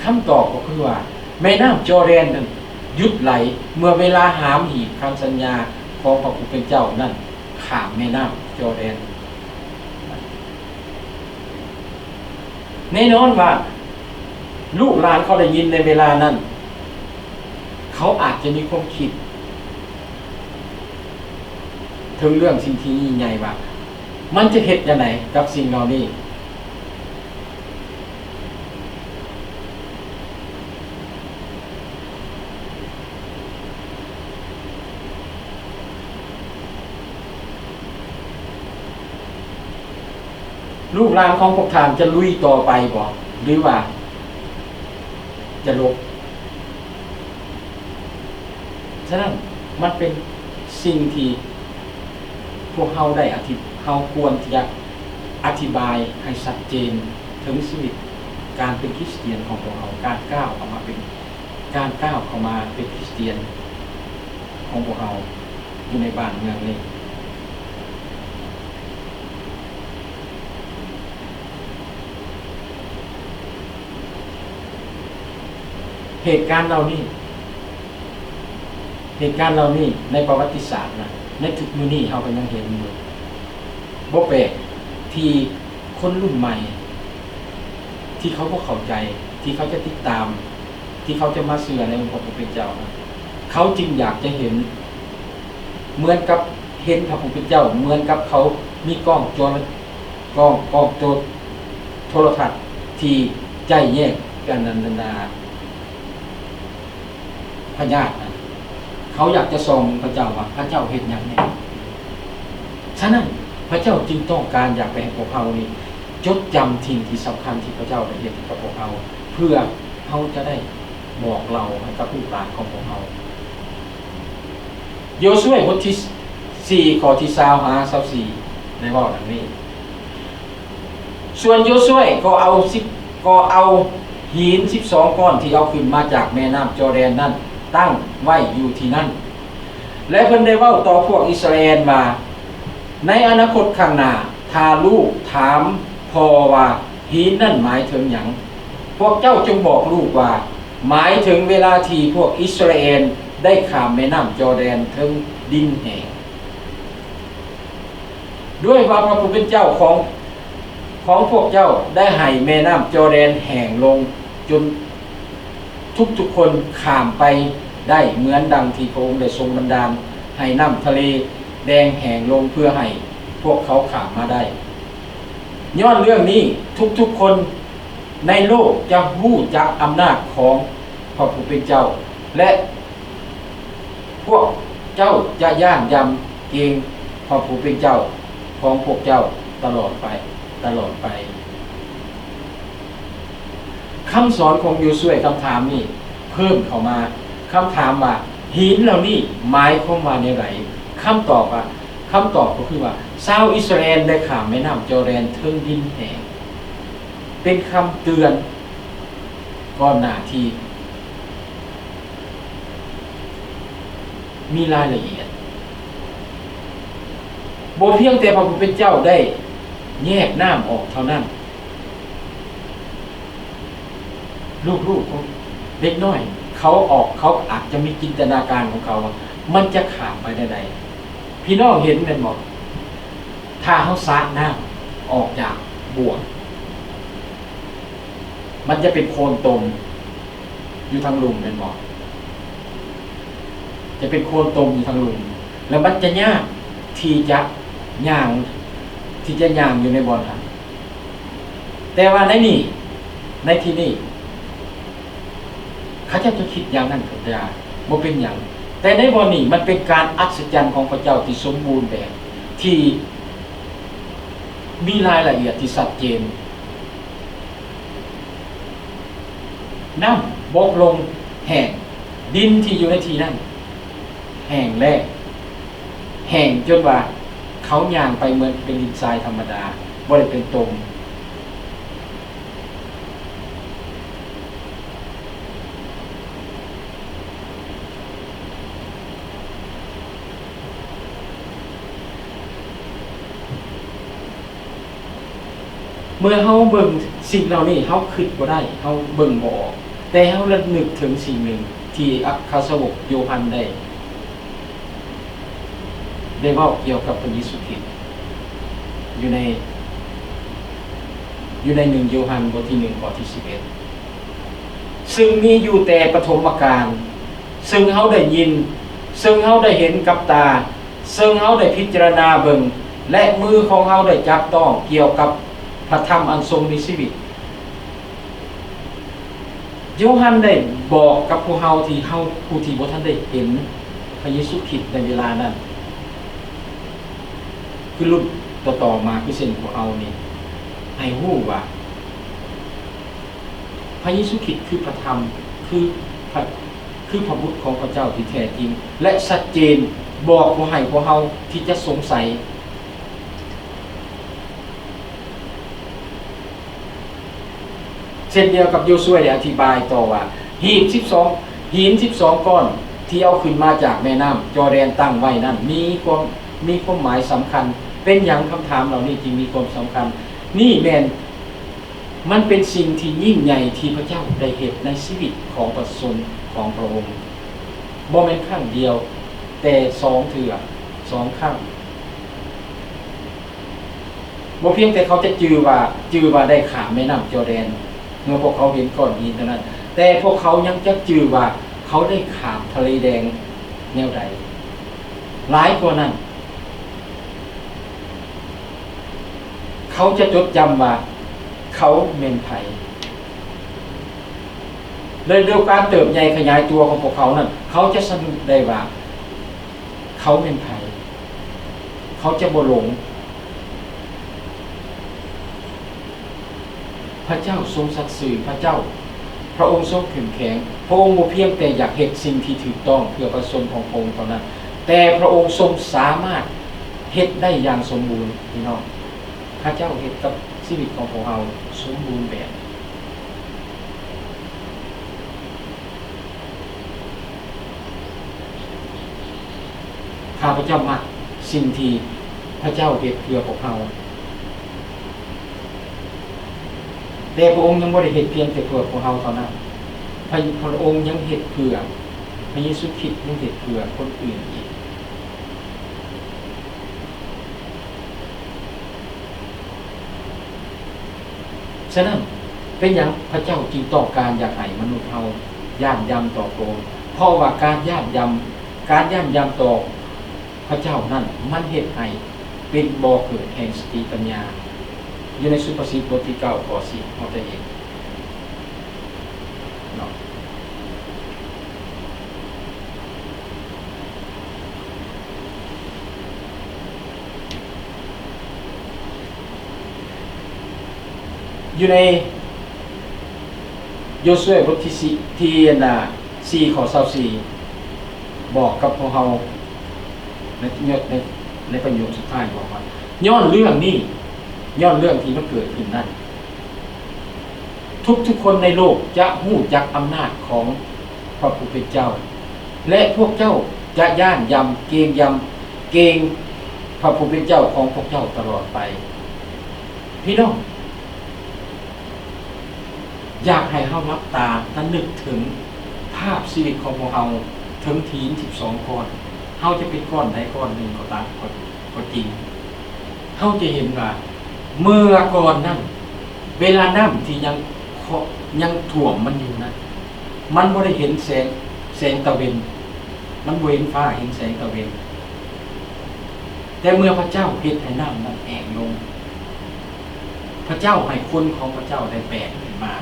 ຄຳຕອບກໍຄືວ່າ ແມ່ນ້ຳຈໍແດນນັ້ນຢຸດໄຫຼ ເມື່ອເວລາຫາມຫີບຄຳສັນຍາຂອງພະຜູ້ເປັນເຈົ້ານັ້ນຂ້າມແມ່ນ້ຳຈໍແດນ. ແນ່ນອນວ່າ ລູກຫຼານເຂົາໄດ້ຍິນໃນເວລານັ້ນ, ເຂົາອາດຈະມີຄວາມຄິດເຖິງເລື່ອງສິ່ງທີ່ຍິ່ງໃຫຍ່ວ່າ ມັນຈະເຮັດຈັ່ງໃດກັບສິ່ງເຫຼົ່ານີ້? ລູກຫຼານຂອງພວກທ່ານຈະລຸຍຕໍ່ໄປບໍ ຫຼືວ່າຈະຫຼົບ? ສະນັ້ນ, ມັນເປັນສິ່ງທີ່ພວກເຮົາໄດ້ອະທິ, ເຮົາຄວນທີ່ຈະອະທິບາຍໃຫ້ຊັດເຈນເຖິງຊີວິດການເປັນຄຣິສຕຽນຂອງພວກເຮົາ, ການກ້າວເຂົ້າມາເປັນ, ການກ້າວເຂົ້າມາເປັນຄຣິສຕຽນຂອງພວກເຮົາຢູ່ໃນບ້ານເມືອງນີ້. ເຫດການເຫຼົ່ານີ້ ເຫດການເຫຼົ່ານີ້ໃນປະຫວັດຕິສາດນະ ໃນທຸກມື້ນີ້ເຮົາກໍຍັງເຫັນຢູ່. ບໍ່ແປກທີ່ຄົນລຸ້ນໃໝ່ ທີ່ເຂົາບໍ່ເຂົ້າໃຈ ທີ່ເຂົາຈະຕິດຕາມ ທີ່ເຂົາຈະມາເຊື່ອໃນອົງພະຜູ້ເປັນເຈົ້ານະ ເຂົາຈຶ່ງຢາກຈະເຫັນ ເໝືອນກັບເຫັນພະຜູ້ເປັນເຈົ້າ ເໝືອນກັບເຂົາມີກ້ອງໂຈລະ ກ້ອງ ກ້ອງໂຈ ໂທລະທັດທີ່ໄຈ້ແຍກກັນນັ້ນນາ ພະຍາດນະ ເຂົາຢາກຈະສ່ອງພະເຈົ້າວ່າພະເຈົ້າເຮັດຫຍັງແດ່. ສະນັ້ນ ພະເຈົ້າຈຶ່ງຕ້ອງການຢາກໄປໃຫ້ພວກເຮົານີ້ຈົດຈຳສິ່ງທີ່ສຳຄັນທີ່ພະເຈົ້າໄດ້ເຮັດໃຫ້ກັບພວກເຮົາ ເພື່ອເຮົາຈະໄດ້ບອກເລົ່າໃຫ້ກັບລູກຫຼານຂອງພວກເຮົາ. ໂຢຊວຍບົດທີສີ່ ຂໍ້ທີຊາວຫາຊາວສີ່ ໄດ້ເວົ້າດັ່ງນີ້. ສ່ວນໂຢຊວຍກໍເອົາສິບ ກໍເອົາຫີນສິບສອງກ້ອນທີ່ເອົາຂຶ້ນມາຈາກແມ່ນ້ຳຈໍແດນນັ້ນຕັ້ງໄວ້ຢູ່ທີ່ນັ້ນ ແລະ ເພິ່ນໄດ້ເວົ້າຕໍ່ພວກອິດສະຣາແອນວ່າ, ໃນອະນາຄົດຂ້າງໜ້າ, ຖ້າລູກຖາມພໍ່ວ່າ, ຫີນນັ້ນໝາຍເຖິງຫຍັງ? ພວກເຈົ້າຈົ່ງບອກລູກວ່າ, ໝາຍເຖິງເວລາທີ່ພວກອິດສະຣາແອນໄດ້ຂ້າມແມ່ນ້ຳຈໍແດນເທິງດິນແຫ້ງ. ດ້ວຍວ່າພະຜູ້ເປັນເຈົ້າຂອງ ຂອງພວກເຈົ້າໄດ້ໃຫ້ແມ່ນ້ຳຈໍແດນແຫ້ງລົງ ຈົນທຸກໆຄົນຂ້າມໄປໄດ້ ເໝືອນດັ່ງທີ່ພະອົງໄດ້ຊົງບັນດານໃຫ້ນ້ຳທະເລແດງແຫ້ງລົງ ເພື່ອໃຫ້ພວກເຂົາຂ້າມມາໄດ້. ຍ້ອນເລື່ອງນີ້ ທຸກໆຄົນໃນໂລກຈະຮູ້ຈັກອຳນາດຂອງພະຜູ້ເປັນເຈົ້າ ແລະ ພວກເຈົ້າຈະຢ້ານຢຳເກງພະຜູ້ເປັນເຈົ້າຂອງພວກເຈົ້າຕະຫຼອດໄປ, ຕະຫຼອດໄປ. ຄຳສອນຂອງໂຢຊວຍຄຳຖາມນີ້ເພີ່ມເຂົ້າມາ, ຄຳຖາມວ່າ, ຫີນເຫຼົ່ານີ້ໝາຍຄວາມວ່າແນວໃດ? ຄຳຕອບວ່າ, ຄຳຕອບກໍຄືວ່າ, ຊາວອິດສະຣາແອນໄດ້ຂ້າມແມ່ນ້ຳຈໍແດນເທິງດິນແຫ້ງ. ເປັນຄຳເຕືອນກ່ອນໜ້າທີ່ ມີລາຍລະອຽດ. ບໍ່ພຽງແຕ່ພະຜູ້ເປັນເຈົ້າໄດ້ແຍກນ້ຳອອກເທົ່ານັ້ນ, ລູກໆຂອງເດັກນ້ອຍເຂົາອອກ, ເຂົາອາດຈະມີຈິນຕະນາການຂອງເຂົາວ່າມັນຈະຂ້າມໄປແນວໃດ. ພີ່ນ້ອງເຫັນແມ່ນບໍ່? ຖ້າເຮົາສາດນ້ຳອອກຈາກບວກ, ມັນຈະເປັນໂຄນຕົມຢູ່ທາງລຸ່ມແມ່ນບໍ່? ຈະເປັນໂຄນຕົມຢູ່ທາງລຸ່ມ ແລ້ວມັນຈະຍາກທີ່ຈະຍ່າງ, ທີ່ຈະຍ່າງຢູ່ໃນບ່ອນຫັ້ນ. ແຕ່ວ່າໃນນີ້, ໃນທີ່ນີ້, ເຂົາເຈົ້າຈະຄິດຢ່າງນັ້ນກໍໄດ້, ບໍ່ເປັນຫຍັງ. ແຕ່ໃນບ່ອນນີ້ ມັນເປັນການອັດສະຈັນຂອງພະເຈົ້າທີ່ສົມບູນແບບ, ທີ່ມີລາຍລະອຽດທີ່ຊັດເຈນ. ນ້ຳບົກລົງແຫ້ງ, ດິນທີ່ຢູ່ໃນທີ່ນັ້ນແຫ້ງແລ້ງ, ແຫ້ງຈົນວ່າເຂົາຍ່າງໄປເໝືອນເປັນດິນຊາຍທຳມະດາ, ບໍ່ໄດ້ເປັນຕົມ. ເມື່ອເຮົາເບິ່ງສິ່ງເຫຼົ່ານີ້, ເຮົາຄິດບໍ່ໄດ້, ເຮົາເບິ່ງບໍ່ອອກ, ແຕ່ເຮົາລະນຶກເຖິງສິ່ງໜຶ່ງທີ່ອັກຄະສາວົກໂຢຮັນໄດ້ ໄດ້ເວົ້າກ່ຽວກັບພະເຢຊູຄຣິດ ຢູ່ໃນ, ຢູ່ໃນໜຶ່ງໂຢຮັນ ບົດທີໜຶ່ງ ຂໍ້ທີສິບເອັດ ຊຶ່ງມີຢູ່ແຕ່ປະຖົມມະການ, ຊຶ່ງເຮົາໄດ້ຍິນ, ຊຶ່ງເຮົາໄດ້ເຫັນກັບຕາ, ເຊິ່ງເຮົາໄດ້ພິຈາລະນາເບິ່ງ ແລະ ມືຂອງເຮົາໄດ້ຈັບຕ້ອງກ່ຽວກັບພະທຳອັນຊົງມີຊີວິດ. ໂຢຮັນໄດ້ບອກກັບພວກເຮົາທີ່ເຮົາ ຜູ້ທີ່ບໍ່ທັນໄດ້ເຫັນພະເຢຊູຄຣິດໃນເວລານັ້ນ, ຄືລຸ້ນຕໍ່ໆມາ ຄືເຊັ່ນພວກເຮົານີ້, ໃຫ້ຮູ້ວ່າ ພະເຢຊູຄຣິດຄືພະທຳ, ຄືພະ, ຄືພະບຸດຂອງພະເຈົ້າທີ່ແທ້ຈິງ ແລະ ຊັດເຈນ, ບອກບໍ່ໃຫ້ພວກເຮົາທີ່ຈະສົງໄສ. ເຊັ່ນດຽວກັບໂຢຊວຍໄດ້ອະທິບາຍຕໍ່ວ່າ, ຫີບສິບສອງ, ຫີນສິບສອງກ້ອນທີ່ເອົາຂຶ້ນມາຈາກແມ່ນ້ຳຈໍແດນຕັ້ງໄວ້ນັ້ນ ມີຄວາມ, ມີຄວາມໝາຍສຳຄັນ. ເປັນຫຍັງຄຳຖາມເຫຼົ່ານີ້ຈຶ່ງມີຄວາມສຳຄັນ? ນີ້ແມ່ນ ມັນເປັນສິ່ງທີ່ຍິ່ງໃຫຍ່ທີ່ພະເຈົ້າໄດ້ເຮັດໃນຊີວິດຂອງປະຊາຊົນຂອງພະອົງ, ບໍ່ແມ່ນຄັ້ງດຽວ, ແຕ່ສອງເທື່ອ, ສອງຄັ້ງ. ບໍ່ພຽງແຕ່ເຂົາຈະຈື່ວ່າ, ຈື່ວ່າໄດ້ຂ້າມແມ່ນ້ຳຈໍແດນ ເມື່ອພວກເຂົາເຫັນກ້ອນຫີນເທົ່ານັ້ນ, ແຕ່ພວກເຂົາຍັງຈະຈື່ວ່າເຂົາໄດ້ຂ້າມທະເລແດງແນວໃດ. ຫຼາຍກວ່ານັ້ນ, ເຂົາຈະຈົດຈຳວ່າເຂົາແມ່ນໃຜ. ແລະ ໂດຍການເຕີບໃຫຍ່ຂະຫຍາຍຕົວຂອງພວກເຂົານັ້ນ, ເຂົາຈະສະດຸດໄດ້ວ່າເຂົາແມ່ນໃຜ. ເຂົາຈະບໍ່ຫຼົງ. ພະເຈົ້າຊົງສັດຊື່, ພະເຈົ້າ, ພະອົງຊົງເຂັ້ມແຂງ. ພະອົງບໍ່ພຽງແຕ່ຢາກເຮັດສິ່ງທີ່ຖືກຕ້ອງເພື່ອປະຊາຊົນຂອງພະອົງເທົ່ານັ້ນ, ແຕ່ພະອົງຊົງສາມາດເຮັດໄດ້ຢ່າງສົມບູນ. ພີ່ນ້ອງ, ພະເຈົ້າເຮັດກັບຊີວິດຂອງພວກເຮົາສົມບູນແບບ. ຂ້າພະເຈົ້າມັກສິ່ງທີ່ພະເຈົ້າເຮັດເພື່ອພວກເຮົາ, ແຕ່ພະອົງຍັງບໍ່ໄດ້ເຮັດພຽງແຕ່ເພື່ອພວກເຮົາເທົ່ານັ້ນ, ພະ, ພະອົງຍັງເຮັດເພື່ອ, ພະເຢຊູຄຣິດຍັງເຮັດເພື່ອຄົນອື່ນອີກ. ສະນັ້ນ, ເປັນຫຍັງພະເຈົ້າຈຶ່ງຕ້ອງການຢາກໃຫ້ມະນຸດເຮົາຢ້ານຢຳຕໍ່ພະອົງ? ເພາະວ່າການຢ້ານຢຳ, ການຢ້ານຢຳຕໍ່ພະເຈົ້ານັ້ນ ມັນເຮັດໃຫ້ເປັນບໍ່ເກີດແຫ່ງສະຕິປັນຍາ. ຢູ່ໃນສຸພາສິດບົດທີເກົ້າ ຂໍ້ສິບ ເຮົາຈະເຫັນເນາະ. ຢູ່ໃນໂຢຊວຍບົດທີສີ່ ທີ່ອັນນ່າ ສີ່ ຂໍ້ຊາວສີ່ ບອກກັບພວກເຮົາໃນ ໃນ ໃນປະໂຫຍກສຸດທ້າຍ ບອກວ່າ ຍ້ອນເລື່ອງນີ້, ຍ້ອນເລື່ອງທີ່ມັນເກີດຂຶ້ນນັ້ນ ທຸກໆຄົນໃນໂລກຈະຮູ້ຈັກອຳນາດຂອງພະຜູ້ເປັນເຈົ້າ ແລະ ພວກເຈົ້າຈະຢ້ານຢຳເກງຢຳເກງພະຜູ້ເປັນເຈົ້າຂອງພວກເຈົ້າຕະຫຼອດໄປ. ພີ່ນ້ອງ, ຢາກໃຫ້ເຮົາຫຼັບຕາລະນຶກເຖິງພາບຊີວິດຂອງພວກເຮົາເຖິງຫີນສິບສອງກ້ອນ, ເຮົາຈະເປັນກ້ອນໃດກ້ອນໜຶ່ງກໍຕາມ ກໍ ກໍຈິງ, ເຮົາຈະເຫັນວ່າເມື່ອກ່ອນນັ້ນ ເວລານ້ຳທີ່ຍັງ ຍັງຖ້ວມມັນຢູ່ນັ້ນ ມັນບໍ່ໄດ້ເຫັນແສງ ແສງຕາເວັນ, ມັນບໍ່ເຫັນຟ້າເຫັນແສງຕາເວັນ. ແຕ່ເມື່ອພະເຈົ້າເຮັດໃຫ້ນ້ຳນັ້ນແຫ້ງລົງ, ພະເຈົ້າໃຫ້ຄົນຂອງພະເຈົ້າໄດ້ແບກຂຶ້ນມາ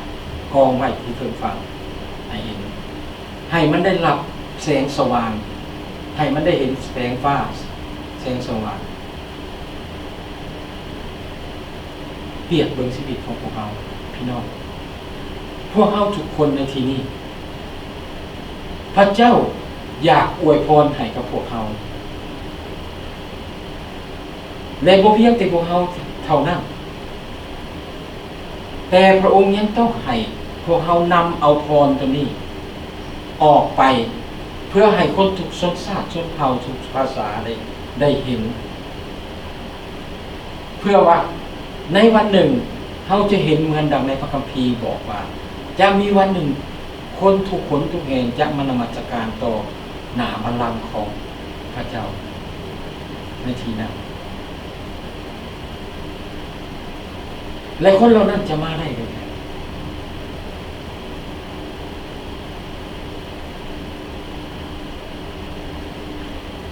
ກອງໄວ້ທີ່ເທິງຝັ່ງໃຫ້ເຫັນ, ໃຫ້ມັນໄດ້ຮັບແສງສະຫວ່າງ, ໃຫ້ມັນໄດ້ເຫັນແສງຟ້າ ແສງສະຫວ່າງ. ປຽບເບິ່ງຊີວິດຂອງພວກເຮົາ, ພີ່ນ້ອງ, ພວກເຮົາທຸກຄົນໃນທີ່ນີ້, ພະເຈົ້າຢາກອວຍພອນໃຫ້ກັບພວກເຮົາ, ແລະ ບໍ່ພຽງແຕ່ພວກເຮົາເທົ່ານັ້ນ, ແຕ່ພະອົງຍັງຕ້ອງໃຫ້ພວກເຮົານຳເອົາພອນຕົວນີ້ອອກໄປ ເພື່ອໃຫ້ຄົນທຸກຊົນຊາດຊົນເຜົ່າ ທຸກພາສາໄດ້ ໄດ້ເຫັນ. ເພື່ອວ່າໃນວັນໜຶ່ງເຮົາຈະເຫັນເໝືອນດັ່ງໃນພະຄຳພີບອກວ່າ ຈະມີວັນໜຶ່ງຄົນທຸກຄົນທຸກແຫ່ງຈະມານະມັດສະການຕໍ່ໜ້າບັນລັງຂອງພະເຈົ້າໃນທີ່ນັ້ນ. ແລະ ຄົນເຫຼົ່ານັ້ນຈະມາໄດ້ແບບໃດ?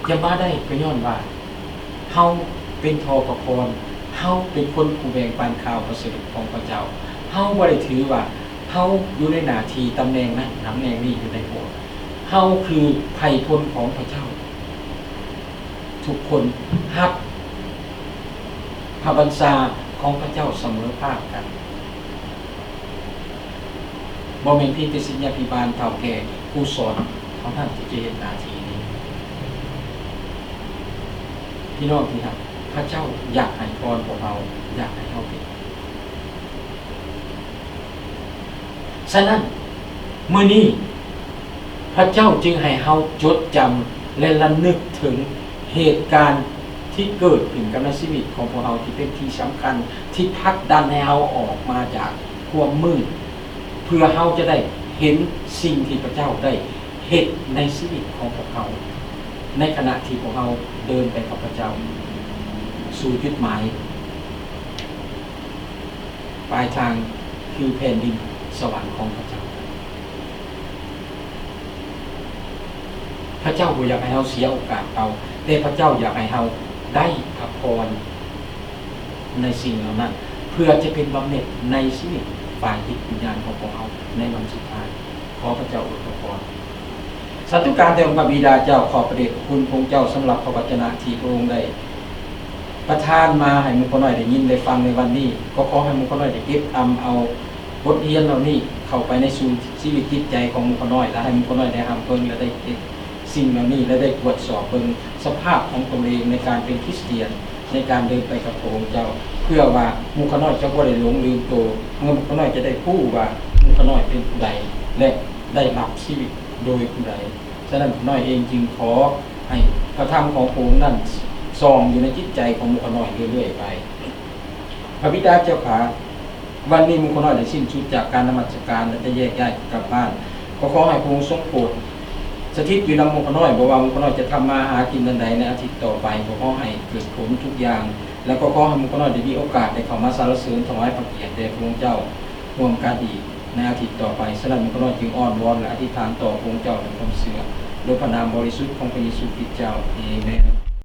ຈະມາໄດ້ກໍຍ້ອນວ່າເຮົາເປັນທໍ່ພະຄອນ, ເຮົາເປັນຄົນຜູ້ແບ່ງປັນຂ່າວປະເສີດຂອງພະເຈົ້າ. ເຮົາບໍ່ໄດ້ຖືວ່າເຮົາຢູ່ໃນໜ້າທີ່ຕຳແໜ່ງນັ້ນຕຳແໜ່ງນີ້ຢູ່ໃນໂບດ. ເຮົາຄືໄພພົນຂອງພະເຈົ້າ. ທຸກຄົນຮັບພະບັນຊາຂອງພະເຈົ້າສະເໝີພາບກັນ. ບໍ່ແມ່ນພຽງແຕ່ສິດຍາພິບານ, ເຖົ້າແກ່, ຄູສອນເທົ່ານັ້ນທີ່ຈະເຮັດໜ້າທີ່ນີ້. ພີ່ນ້ອງທີ່ຮັກ, ພະເຈົ້າຢາກໃຫ້ພອນພວກເຮົາ, ຢາກໃຫ້ເຮົາເປັນ. ສະນັ້ນ, ມື້ນີ້ ພະເຈົ້າຈຶ່ງໃຫ້ເຮົາຈົດຈຳ ແລະ ລະນຶກເຖິງເຫດການທີ່ເກີດຂຶ້ນກັບໃນຊີວິດຂອງພວກເຮົາ ທີ່ເປັນທີ່ສຳຄັນ ທີ່ຜັກດັນໃຫ້ເຮົາອອກມາຈາກ ຄວາມມືດ ເພື່ອເຮົາຈະໄດ້ເຫັນສິ່ງທີ່ພະເຈົ້າໄດ້ເຮັດໃນຊີວິດຂອງພວກເຮົາ ໃນຂະນະທີ່ພວກເຮົາເດີນໄປກັບພະເຈົ້າສູ່ຈຸດໝາຍ ປາຍທາງຄືແຜ່ນດິນສະຫວັນຂອງພະເຈົ້າ. ພະເຈົ້າບໍ່ຢາກໃຫ້ເຮົາເສຍໂອກາດເກົ່າ, ແຕ່ພະເຈົ້າຢາກໃຫ້ເຮົາໄດ້ພັກຜ່ອນໃນສິ່ງເຫຼົ່ານັ້ນ ເພື່ອຈະເປັນບຳເໜັດໃນຊີວິດຝ່າຍຈິດວິນຍານຂອງພວກເຮົາໃນວັນສຸດທ້າຍ. ຂໍພະເຈົ້າອວຍພະພອນ. ສາທຸການແດ່ອົງພະບິດາເຈົ້າ, ຂອບພະເດດພະຄຸນພະອົງເຈົ້າສຳລັບພະວັດຈະນະທີ່ພະອົງໄດ້ປະທານມາໃຫ້ໝູ່ຂ້ານ້ອຍໄດ້ຍິນໄດ້ຟັງໃນວັນນີ້. ກໍຂໍໃຫ້ໝູ່ຂ້ານ້ອຍໄດ້ເກັບອຳເອົາ ບົດຮຽນເຫຼົ່ານີ້ເຂົ້າໄປໃນສູ່ຊີວິດຈິດໃຈຂອງໝູ່ຂ້ານ້ອຍ ແລະ ໃຫ້ໝູ່ຂ້ານ້ອຍໄດ້ຮັບເບິ່ງ ແລະ ໄດ້ເຮັດສິ່ງເຫຼົ່ານີ້ ແລະ ໄດ້ກວດສອບເບິ່ງສະພາບຂອງຕົນເອງໃນການເປັນຄຣິສຕຽນ ໃນການເດີນໄປກັບພະອົງເຈົ້າ ເພື່ອວ່າໝູ່ຂ້ານ້ອຍຈະບໍ່ໄດ້ຫຼົງລືມໂຕ ເມື່ອໝູ່ຂ້ານ້ອຍຈະໄດ້ຮູ້ວ່າໝູ່ຂ້ານ້ອຍເປັນຜູ້ໃດ ແລະ ໄດ້ຮັບຊີວິດໂດຍຜູ້ໃດ. ສະນັ້ນ ຂ້ານ້ອຍເອງຈຶ່ງຂໍໃຫ້ພະທຳຂອງພະອົງນັ້ນສ່ອງຢູ່ໃນຈິດໃຈຂອງໝູ່ຂ້ານ້ອຍເລື້ອຍໆໄປ. ພະບິດາເຈົ້າຂ້າ, ວັນນີ້ໝູ່ຂ້ານ້ອຍໄດ້ສິ້ນສຸດຈາກການນະມັດສະການ ແລະ ຈະແຍກຍ້າຍກັບບ້ານ. ກໍຂໍໃຫ້ພະອົງຊົງໂປດສະຖິດຢູ່ນຳໝູ່ຂ້ານ້ອຍ, ບໍ່ວ່າໝູ່ຂ້ານ້ອຍຈະທຳມາຫາກິນອັນໃດໃນອາທິດຕໍ່ໄປ, ກໍຂໍໃຫ້ເກີດຜົນທຸກຢ່າງ ແລະ ກໍຂໍໃຫ້ໝູ່ຂ້ານ້ອຍໄດ້ມີໂອກາດໄດ້ເຂົ້າມາສັນລະເສີນຖວາຍພະກຽດແດ່ພະອົງເຈົ້າຮ່ວມກັນອີກໃນອາທິດຕໍ່ໄປ. ສະນັ້ນ ໝູ່ຂ້ານ້ອຍຈຶ່ງອ້ອນວອນ ແລະ ອະທິຖານຕໍ່ພະອົງເຈົ້າດ້ວຍຄວາມເຊື່ອ ໂດຍພະນາມບໍລິສຸດຂອງພະເຢຊູຄຣິດເຈົ້າ. ເອເມນ.